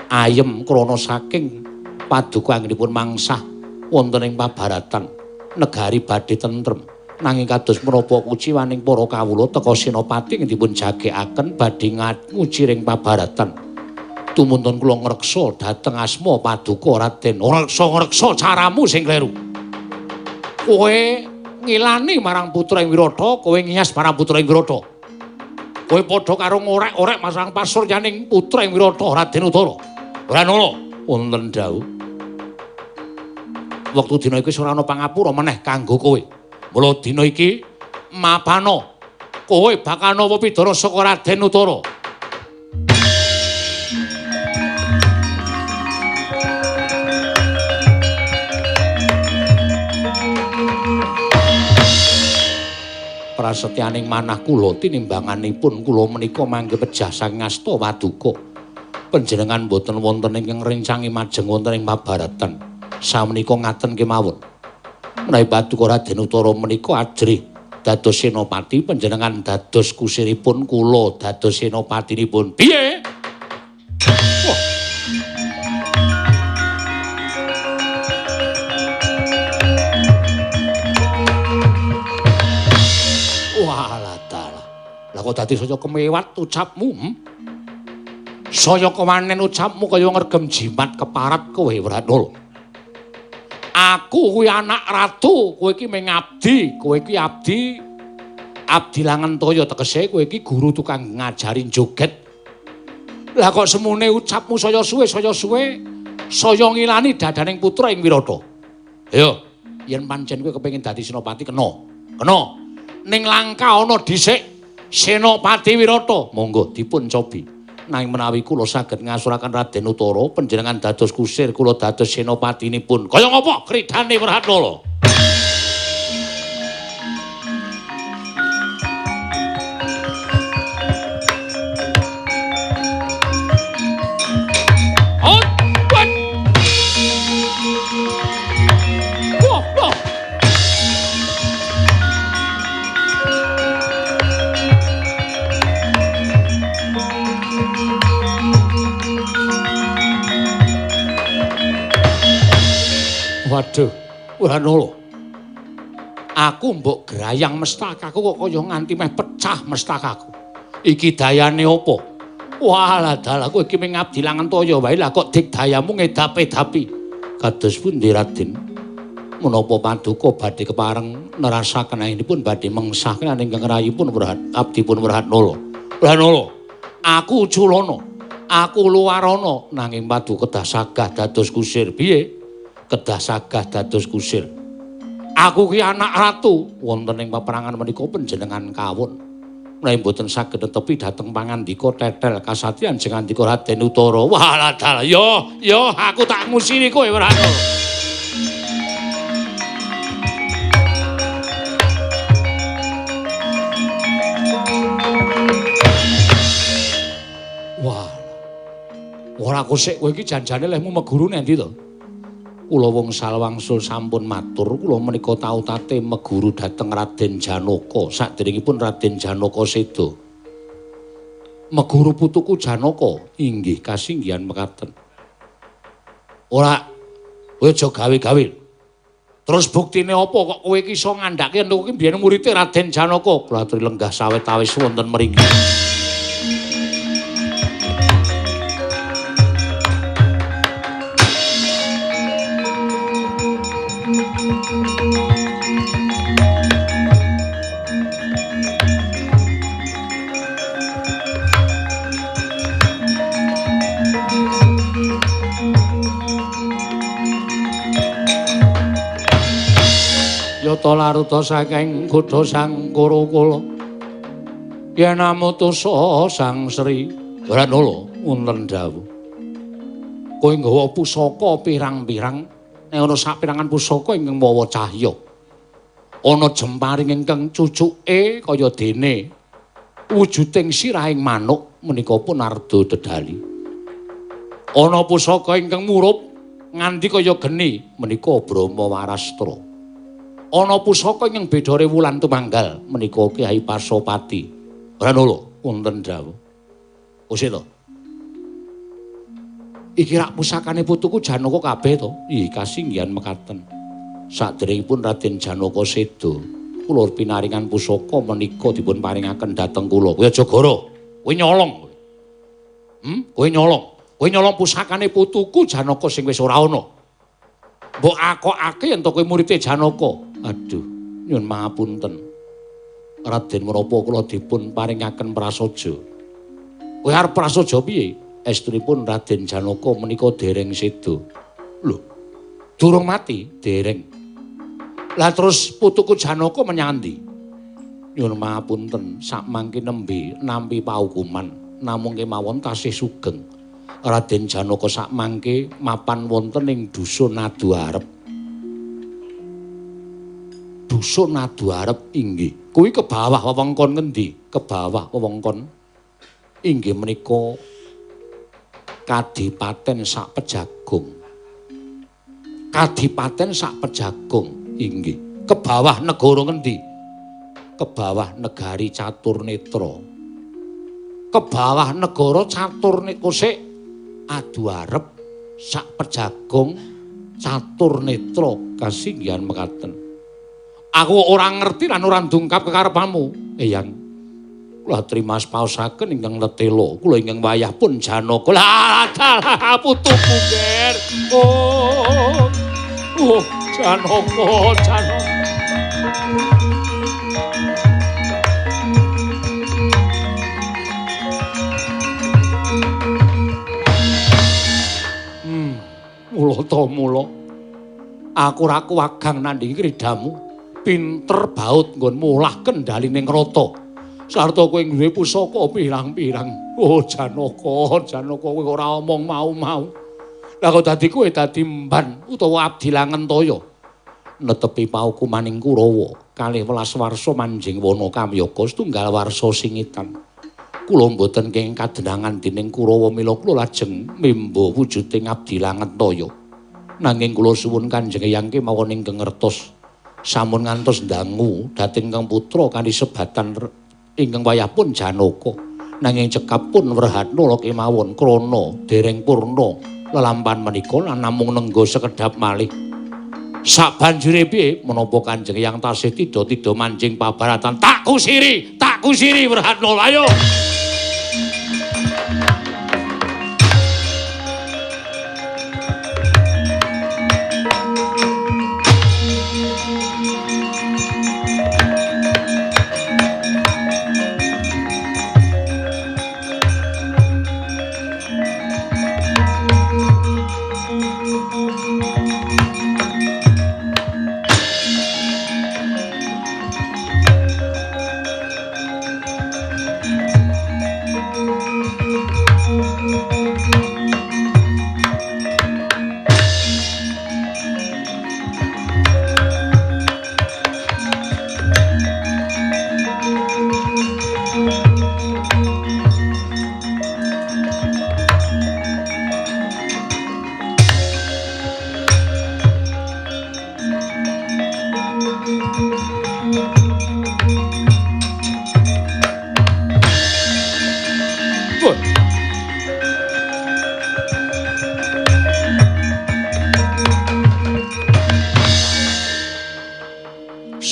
ayem krana saking paduka anggenipun mangsah wonten ing pabaratan negari badhe tentrem. Nanging kados menapa kuciwaning para kawula teka senopati ing dipun jagekaken badhe nguci ring pabaratan. Tumuntun kula ngreksa dhateng asma paduka Raden. Ora ngreksa caramu sing kleru. Kowe ngilani marang putra ing Wirata, kowe ngiyas marang putra ing Wirata. Kowe padha karo ngorek-orek masang pasuryaning putra ing Wirata Raden Utara. Wranala, wonten dawuh. Wektu dina iki wis ora ana pangapura meneh kanggo kowe. Mula dina iki mapana kowe bakal nampa pidana saka Raden Utara. Prasetyaning manah kula tinimbanganipun kula menika mangke pejah saking asta paduka. Panjenengan boten wonten ingkang ngrencangi majeng wonten ing pabaratan. Samenika ngaten kemawon. Menawi paduka Raden Utara menika ajrih dados senopati, panjenengan dados kusiripun, kula dados senopatinipun. Piye? Wah. Lah kok dadi saya kemewat ucapmu? Saya kewanen ucapmu kaya ngregem jimat keparat kowe Wranala. Aku kuwi anak ratu, kowe iki mung abdi, kowe iki abdi abdi langen toya tegese kowe iki guru tukang ngajari joget. Lah kok semune ucapmu saya suwe saya ngilani dadaning putra ing Wirata. Ayo, yen pancen kowe kepengin dadi senopati kena. Kena. Ning Langka ana dhisik Senopati Wirata, monggo dipun cobi. Nanging menawi kula saged ngasuraken Raden Utara, panjenengan dados kusir, kula dados senopatinipun. Kaya ngapa kridhane Wratnala? Waduh, Wranala. Aku mbok grayang mestakaku kok kaya nganti meh pecah mestakaku. Iki dayane apa? Walah dalah kowe iki mung ngabdi langen toya wae lah kok digdayamu ngedap-edapi. Kados pundi Raden? Menapa paduka badhe kepareng nerasaken anggenipun badhe mengsah ingkang rayipun abdipun Wrehanala. Wrehanala, aku Culana, aku Luwarana nanging paduka kedah sagah dados kusir. Piye? Kedah sagah dados kusir. Aku ki anak ratu wonten ing peperangan menika panjenengan kawon. Menawi mboten saged netepi dhateng pangandika tetel kasatyan jeng andika Raden Utara. Wah, dalah yo, yo aku tak ngusiri kowe Wrehanala. Wah. Ora kosek kowe iki janjane lehmu meguru nendi to? Kula wong wangsul sampun matur, kula menika tau tate meguru dhateng Raden Janaka saderengipun Raden Janaka seda. Meguru putuku Janaka inggih kasinggihan mekaten. Ora kowe aja gawe-gawe. Terus buktine apa kok kowe iki iso ngandhake yen kowe iki biyen murite Raden Janaka? Kula aturi lenggah sawetawis wonten mriki. Yata laruta saking godha sang Kurukula yen amutusa Sang Sri Wrehanala wonten dawuh. Kowe nggawa pusaka pirang-pirang, nek ana sapirangan pusaka ingkang mawa cahya. Ana jemparing ingkang cucuke kaya dene wujuding sirahing manuk menika pun arda dedali. Ana pusaka ingkang murup nganti kaya geni menika Brahma Warastra. Ana pusaka ingkang bedhore wulan tumanggal menika Kyai Pasopati. Wrehanala wonten dawuh. Usih to. Iki rak pusakane putuku Janaka kabeh to? Ih, kasinggihan mekaten. Saderengipun Raden Janaka seda, kula pinaringan pusaka menika dipun paringaken dhateng kula. Kowe aja goro. Kowe nyolong kowe. Kowe nyolong. Kowe nyolong pusakane putuku Janaka sing wis ora ana. Mbok akokake yen to kowe murite Janaka. Aduh, nyuwun pangapunten. Raden menapa kula dipun paringaken prasaja? Kowe arep prasaja piye? Estunipun Raden Janaka menika dereng seda. Lho, durung mati, dereng. Lah terus putuku Janaka menyang endi? Nyuwun pangapunten, sakmangke nembe nampi paukuman, namung kemawon tasih sugeng. Raden Janaka sakmangke mapan wonten ing dusun Aduarep. Dusun Aduarep inggih. Kuwi ke bawah wewengkon ngendi? Ke bawah wewengkon inggih menika Kadipaten Sakpejagung. Kadipaten Sakpejagung inggih. Ke bawah negara ngendi? Ke bawah negari Caturnetra. Ke bawah negara Caturnetra sik Aduarep Sakpejagung Caturnetra kasinggihan mekaten. Aku ora ngerti lan ora ndungkap kekarepanmu, Eyang. Kula trima paosaken ingkang letela, kula ingkang wayah pun Janaka. Lah dalah putuku, Ger. Oh. Oh, Janaka, Janaka. Mula ta mula. Aku ora kuwagang nandhingi kridamu. Pinter baut nggonmu olah kendhaline ngrata. Sarta kowe duwe pusaka pirang-pirang. Oh Janaka, Janaka kowe ora omong mau-mau. Lah kok dadi kowe dadi mban utawa abdi langentaya. Netepi paukumaning Kurawa kalih welas warsa manjing wana kamyaka setunggal warsa singitan. Kula mboten kenging kadenangan dening Kurawa mila kula lajeng memba wujuding abdi langentaya. Nanging kula suwun Kanjeng Eyang kemawon ingkang ngertos sampun ngantos ndangu dhateng ingkang putra kanthi sebatan ingkang wayah pun Janaka. Nanging cekap pun Wrehanala kemawon krana dereng purna lelampahan menika lan namung nengga sekedhap malih. Sabanjure piye menapa Kanjeng Eyang tasih tida-tida manjing pabaratan? Tak kusiri Wrehanala ayo.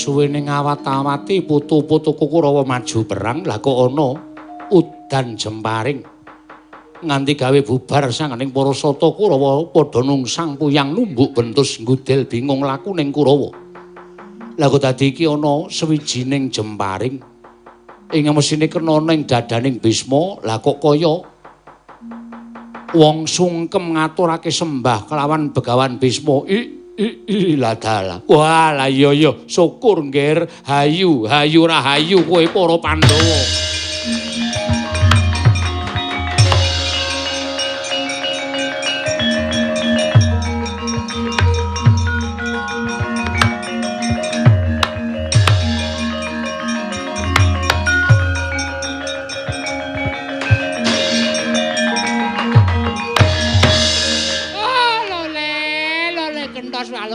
Suwene ngawat-awati putu-putuku Kurawa maju perang, lah kok ana udan jemparing nganti gawe bubar sanganing para sata Kurawa padha nungsang puyang numbuk bentus nggudel bingung laku ning Kurawa. Lah kok dadi iki ana sewijining jemparing ing mesine kena ning dadaning Bisma, lah kok kaya wong sungkem ngaturake sembah kelawan Begawan Bisma. I lah dalah. Wah, lah iya iya, syukur nggir, hayu, hayu rahayu kowe para Pandhawa.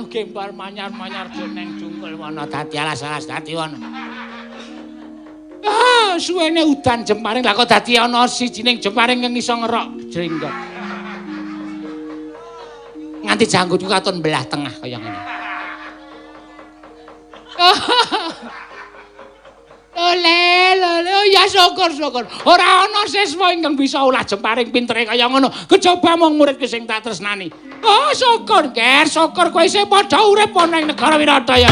Gempar manyar-manyar jeneng jungkul wana dadi alas-alas dadi wana. Ah, suwene udan jemparing lah kok dadi ana sijining jemparing kang iso ngerok jrenggot. Nganti janggutku katon belah tengah kaya ngene. Lole, lole, oh ya syukur syukur. Ora ana siswa ingkang bisa olah jemparing pintere kaya ngono. Kejaba mung muridku sing tak tresnani. Oh syukur, Ger, syukur kowe isih padha urip ana ing negara Wirata ya.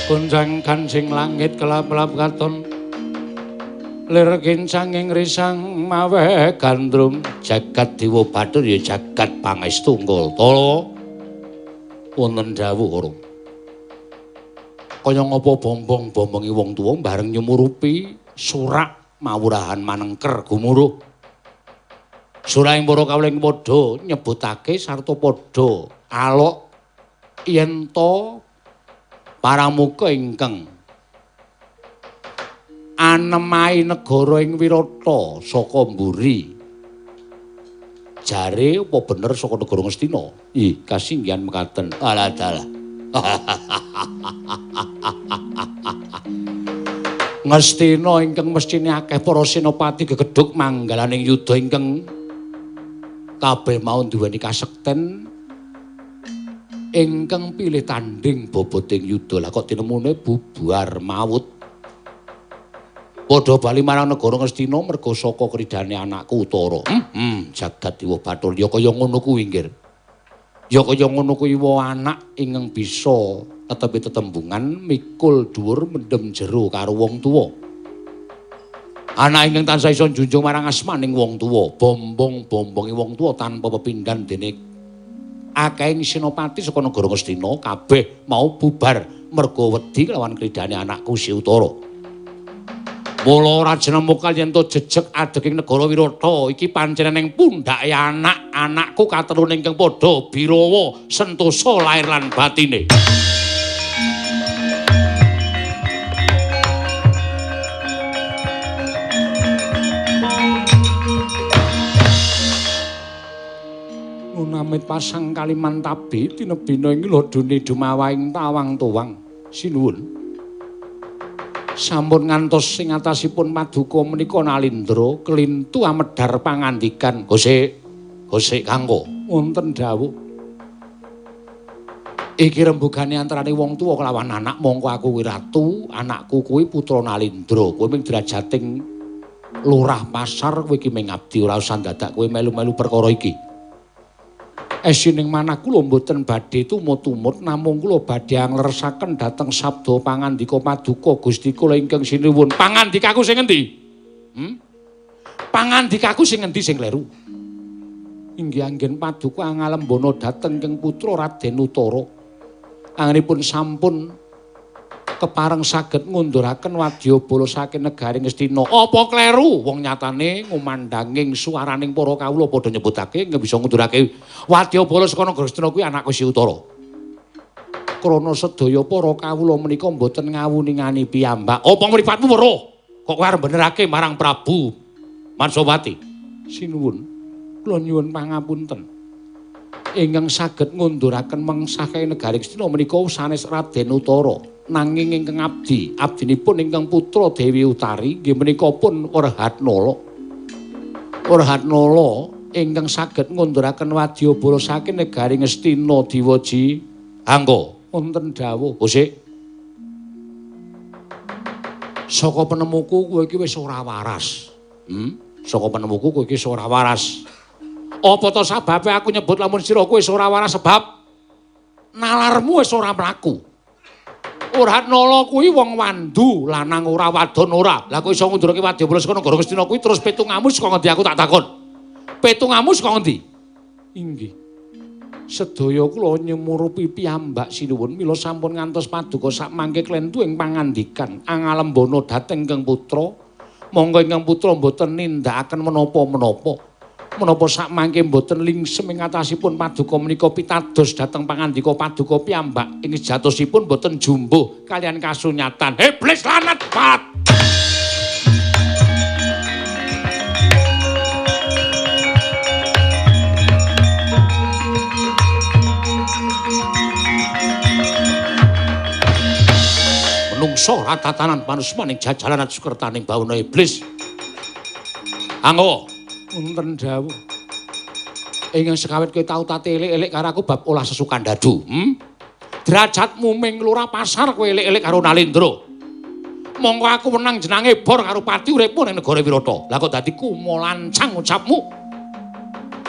Gonjang kancing langit kelap-kelap katon lir kincanging risang mawe gandrung jagat dewa bathur ya jagat pangestu Ngultala. Wonten dawuh ora kaya ngapa bombong-bombongi wong tuwa bareng nyumurupi surak mawurahan manengker gumuruh. Surahing para kawula ing padha nyebutake sarta padha alok yen to paramuka ingkang anemahi negara ing Wirata saka mburi. Jare apa bener saka negara Ngastina? Ih, kasinggihan mekaten. Alah dalah. Ngastina ingkang mestine akeh para senopati gegedhug manggalaning yudha ingkang kabeh mau duweni kasekten ingkang pilih tanding boboting yudha. Lah kok tinemune bubar mawut. Padha bali marang negara Ngastina merga saka kridane anakku Utara. Jagat Dewa Bathara ya kaya ngono kuwi nggir. Ya kaya ngono kuwi wa anak ingkang bisa tetepi tetembungan mikul dhuwur mendem jero karo wong tuwa. Anak ingkang tansah iso njunjung marang asmaning wong tuwa, bombong-bombongi wong tuwa tanpa pepindhan dene akehing senopati saka negara Ngastina kabeh mau bubar merga wedi kelawan kridane anakku Si Utara. Mula Rajana Mukal yen to jejeg adeging negara Wirata iki pancen ning pundhake anak-anakku katelune ingkang padha birawa sentosa lair lan batine. Ngunamit pasang Kalimantabi tinebina ing lodone dumawahing tawang-tuwang. Sinuwun. Sampun ngantos sing atasipun paduka menika Nalindra kelintu amedhar pangandikan. Gosik, gosik kanggo wonten dawuh. Iki rembugane antarane wong tuwa kelawan anak, mongko aku kuwi ratu, anakku kuwi putra Nalindra. Kowe ming derajating lurah pasar, kowe iki ming abdi, ora usah dadak kowe melu-melu perkara iki. Esining manah kula mboten badhe tumut-tumut, namung kula badhe angleresaken dhateng sabda pangandika paduka Gusti kula ingkang sinuwun. Pangandikaku sing endi? Pangandikaku sing endi sing kleru? Inggih anggen paduka angalembana dhateng ingkang putra Raden Utara. Anggenipun sampun kepareng saged ngunduraken wadyabala saking negari Ngastina. Apa kleru? Wong nyatane ngumandhanging suaraning para kawula padha nyebutake ingkang bisa ngundurake wadyabala saka negara Ngastina kuwi anakku Si Utara. Krana sedaya para kawula menika mboten ngawuningani piyambak. Apa mripatmu weruh? Kok kowe arep benerake marang Prabu Matswapati? Sinuwun, kula nyuwun pangapunten. Ingkang saged ngunduraken mengsah negari Ngastina menika sanes Raden Utara. Nanging ingkang abdi, abdinipun ingkang putra Dewi Utari nggih menika pun Werhatnala. Werhatnala ingkang saged ngunduraken wadyabala saking negari Ngastina Diwaji. Angga wonten dawuh. Usik. Saka penemuku kowe iki wis ora waras. Saka penemuku kowe iki wis ora waras. Apa to sababe aku nyebut lamun sira kowe wis ora waras sebab nalarmu wis ora mlaku. Werhatnala kuwi wong wandu, lanang ora wadon ora. Lah kok iso ngundurake wadyabala saka negara Ngastina kuwi terus pitungamu saka ngendi aku tak takon. Pitungamu saka ngendi? Inggih. Sedaya kula nyemurupi piyambak sinuwun mila sampun ngantos paduka sakmangke klentu ing pangandikan angalembana dhateng ingkang putra. Monggo ingkang putra mboten nindakaken menapa-menapa. Menapa sakmangke mboten lingsem ing atasipun paduka menika pitados dhateng pangandika paduka piyambak ing sejatosipun mboten jumbuh kalian kasunyatan. Iblis lanat pat. Menungso ratatanan panusmaning jajalan sukertaning bawana iblis. Anggo wonten dawuh. Ingkang sekawit kowe tau tate elik-elik karo aku bab olah sesukan dadu. Derajatmu ming lurah pasar kowe elik-elik karo Nalindra. Mongko aku wenang jenange bor karo pati uripmu ning negara Wirata. Lah kok dadi kumolancang ucapmu.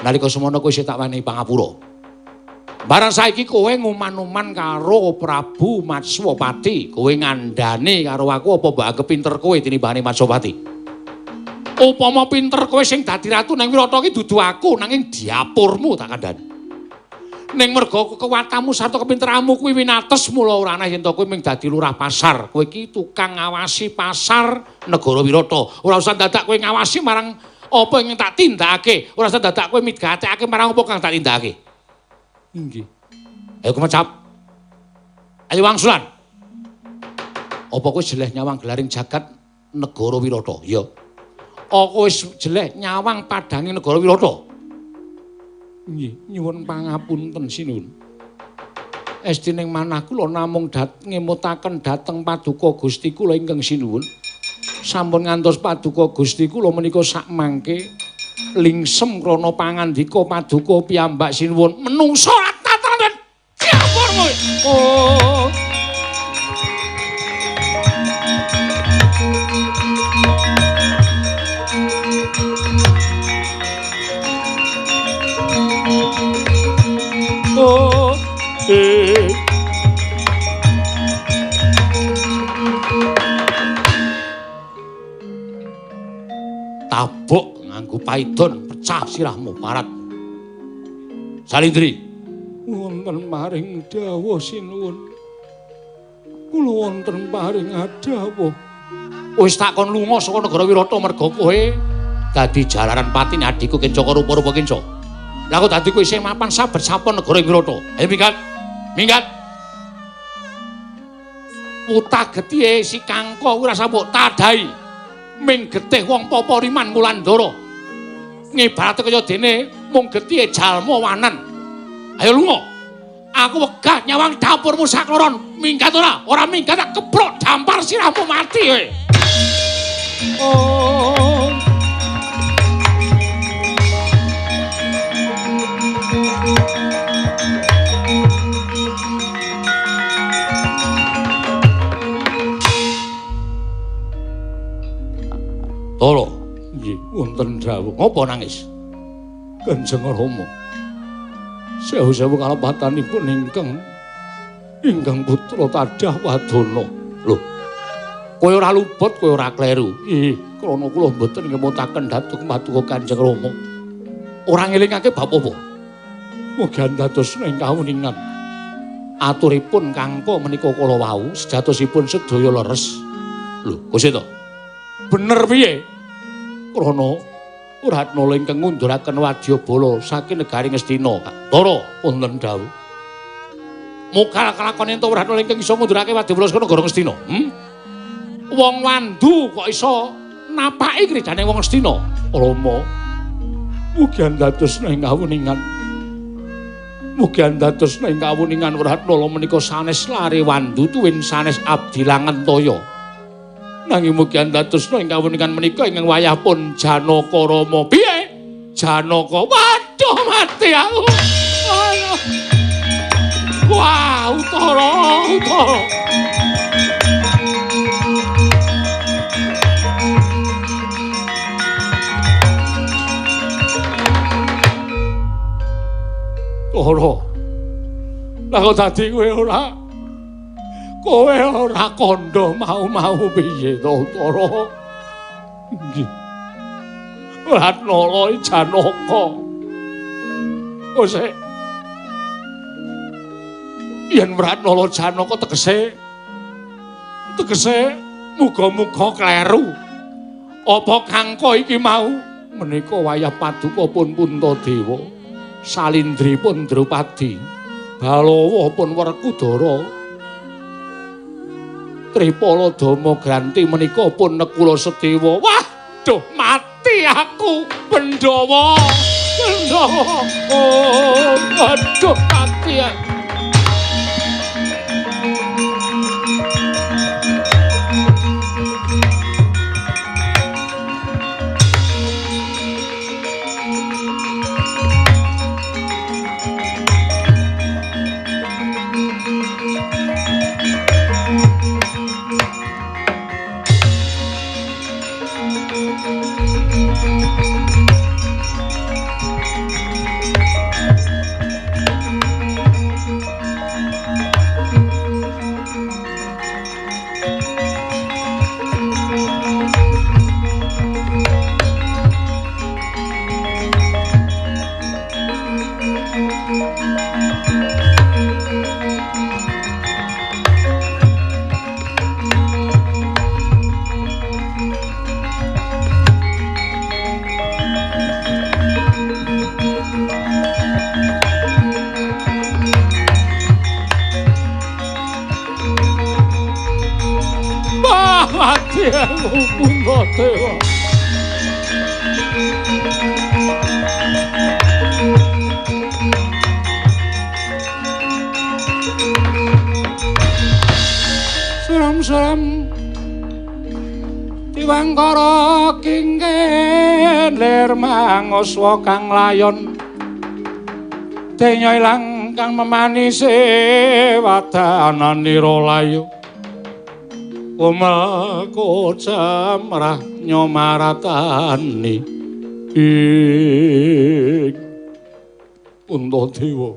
Nalika semono kowe isih tak wenehi pangapura. Barang saiki kowe nguman-uman karo Prabu Matswapati, kowe ngandhani karo aku apa mbok anggep pinter kowe tinimbane Matswapati? Upama pinter kowe sing dadi ratu nang Wirata iki dudu aku nanging diapurmu tak kandhani. Ning merga kekuatanmu sarta kepinteranmu kuwi winates mula ora ana yen to kowe mung dadi lurah pasar. Kowe iki tukang ngawasi pasar negara Wirata. Ora usah dadak kowe ngawasi marang apa ingkang tak tindakake, ora usah dadak kowe migatekake marang apa kang tak tindakake. Inggih. Ayo kemecap. Ayo wangsulan. Apa kowe jeleh nyawang gelaring jagat negara Wirata? Ya. Aku wis jeleh nyawang padhange negara Wirata. Nggih, nyuwun pangapunten sinuwun. Estining manah kula namung ngemutaken dhateng paduka Gusti kula ingkang sinuwun. Sampun ngantos paduka Gusti kula menika sakmangke lingsem krana pangandika paduka piyambak sinuwun menungso tataran diapurmu. Oh. Oh, eh. Tabok nganggo paidon pecah sirahmu parat. Salindri, wonten paring dawuh sinuwun. Kula wonten paring dawuh. Wis tak kon lunga saka negara Wirata merga kowe dadi jalaran patine adhiku Kencaka rupa-rupa Kenca. Lah kok dadi kowe isih mapan saber sapon negara Wirata. Ayo minggat. Minggat. Utah getihe si Kangko kuwi rasa mbok tadahi. Ming getih wong Papariman Wulandara. Ngibarate kaya dene mung getihe jalma wanen. Ayo lunga. Aku wegah nyawang dapurmu sakloron. Minggat ora? Ora minggat tak keprok dampar sirahmu mati kowe. Oh. Wonten dawuh. Ngopo nangis? Kanjeng Rama. Sewu-sewu kalepatanipun ingkang putra tadah wadana. Lho. Kowe ora luput, kowe ora kleru. Ih, krana kula mboten ngemutaken dhateng paduka Kanjeng Rama. Ora ngelingake bab apa? Mugi dados ing kawuningan. Aturipun kangko menika kala wau sejatosipun sedaya leres. Lho, Kusita. Bener piye? Krana Wratnala ingkang ngunduraken wadyabala saking negari Ngastina. Tara wonten dawuh. Mokal kelakon ento Wratnala ingkang iso ngundurake wadyabala saka negara Ngastina. Wong wandu kok iso napaki kridane wong Ngastina? Rama, mugi dados ing kawuningan. Mugi dados ing kawuningan Wratnala menika sanes lare wandu tuwin sanes abdi langentaya. Nanging mugi dados ing kawuningan menika ingkang wayah pun Janaka Rama. Piye? Janaka. Waduh, mati aku. Wah, Utara, Utara. Ora. Lah kok dadi kowe ora? Kowe ora kandha mau-mau piye to, Utara? Nggih. Wratnala Janaka. Kose. Yen Wratnala Janaka tegese muga-muga kleru. Apa kangko iki mau menika wayah paduka pun Puntadewa, Salindri pun Drupadi, Balawa pun Werkudara, Tripala Dama Granti menika pun Nekula Sedewa. Waduh, mati aku Pandhawa. Pandhawa. Oh, waduh, mati aku. Puntadewa. Suram-suram diwangkara kingken lir manguswa kang layon denya ilang kang memanise wadananira layu. Kumel kocamrah nyomaratani ing Puntadewa.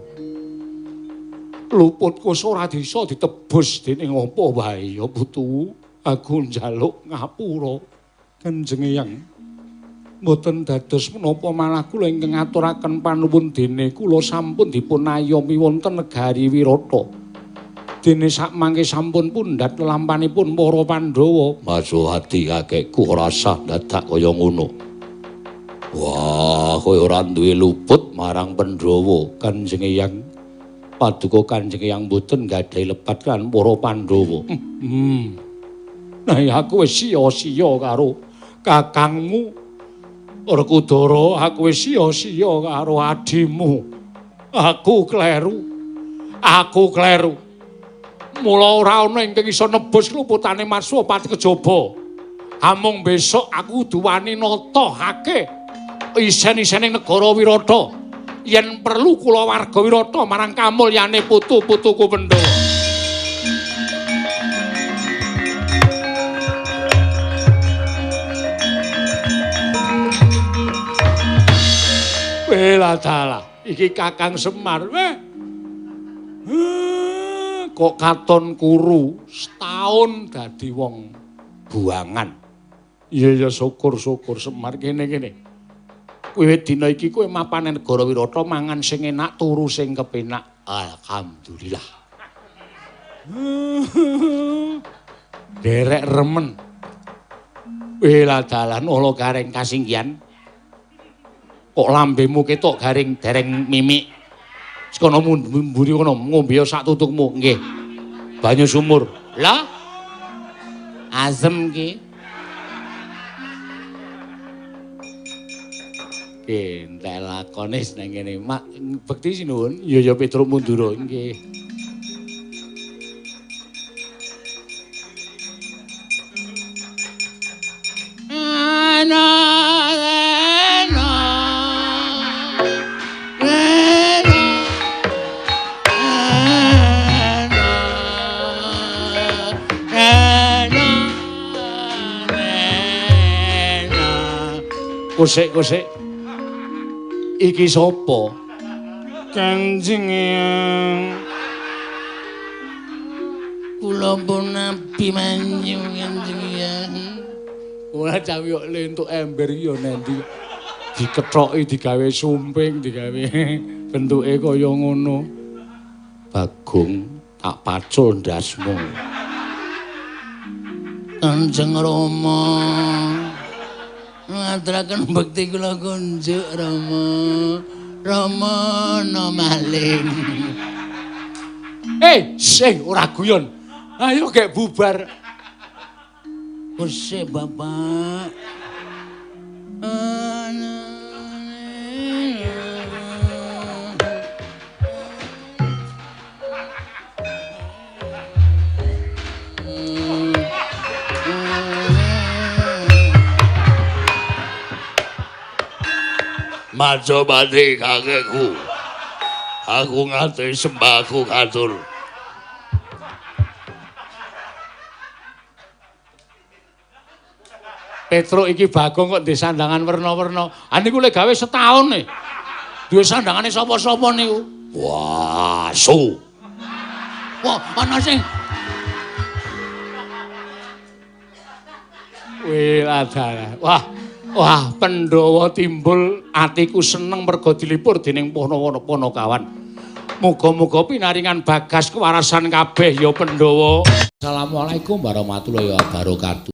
Luputku ora bisa ditebus dening apa wae ya putu. Aku njaluk ngapura Kanjeng Eyang. Mboten dados menapa malah kula ingkang ngaturaken panuwun dene kula sampun dipun ayomi wonten negari Wirata. Dene sakmangke sampun pundhat lelampanipun para Pandhawa. Maswati kakekku ora sah dadak kaya ngono. Wah, kowe ora duwe luput marang Pandhawa, Kanjeng Eyang. Paduka Kanjeng Eyang mboten gadhahi lepat kan para Pandhawa. Nah, aku wis sia-sia karo kakangmu Werkudara, aku wis sia-sia karo adimu. Aku kleru. Aku kleru. Mula ora ana ingkang iso nebus luputane Maswapati kejaba. Amung besok aku kudu wani natahake isen-isening negara Wirata. Yen perlu kula warga Wirata marang kamulyane putu-putuku Pandhawa. Bela dalah, iki Kakang Semar. Weh. Kok katon kuru setahun dadi wong buangan. Iya ya syukur-syukur Semar kene-kene. Wiwit dina iki kowe mapane negara Wirata mangan sing enak, turu sing kepenak. Alhamdulillah. Derek remen. Wela dalan ala gareng kasinggihan. Kok lambemu ketok garing dereng mimik. Sekono mburi kono ngombe sak tutukmu nggih. Banyu sumur. Lah azem ki. Nggih, entek lakone nang kene. Mak bekti sinuwun. Iya ya Petruk Mundura nggih. Kosek-kosek. Iki sapa? Kanjeng Eyang. Kula pun nabi manyu Kanjeng Eyang. Ora cawiyok lentuk ember iki ya nendi. Dikethoki digawe sumping, digawe bentuke kaya ngono. Bagong tak pacul ndasmu. Kanjeng Rama. Ngaturaken bekti kula kunjuk Rama. Rama no maling. Sing ora guyon. Ayo gek bubar. Kuse Bapak. Majapati kakekku. Aku ngaturi sembahku katur. Petruk iki Bagong kok ndek sandangan werna-werna. Ah niku lek gawe setahun nih. Duwe sandangane sapa-sapa niku. Wah, su. Wah, ana sing wih, adalah. Wah. Wah, Pandhawa timbul atiku seneng merga dilipur dening Panakawan. Muga-muga pinaringan bagas kewarasan kabeh ya Pandhawa. Assalamualaikum warahmatullahi wabarakatuh.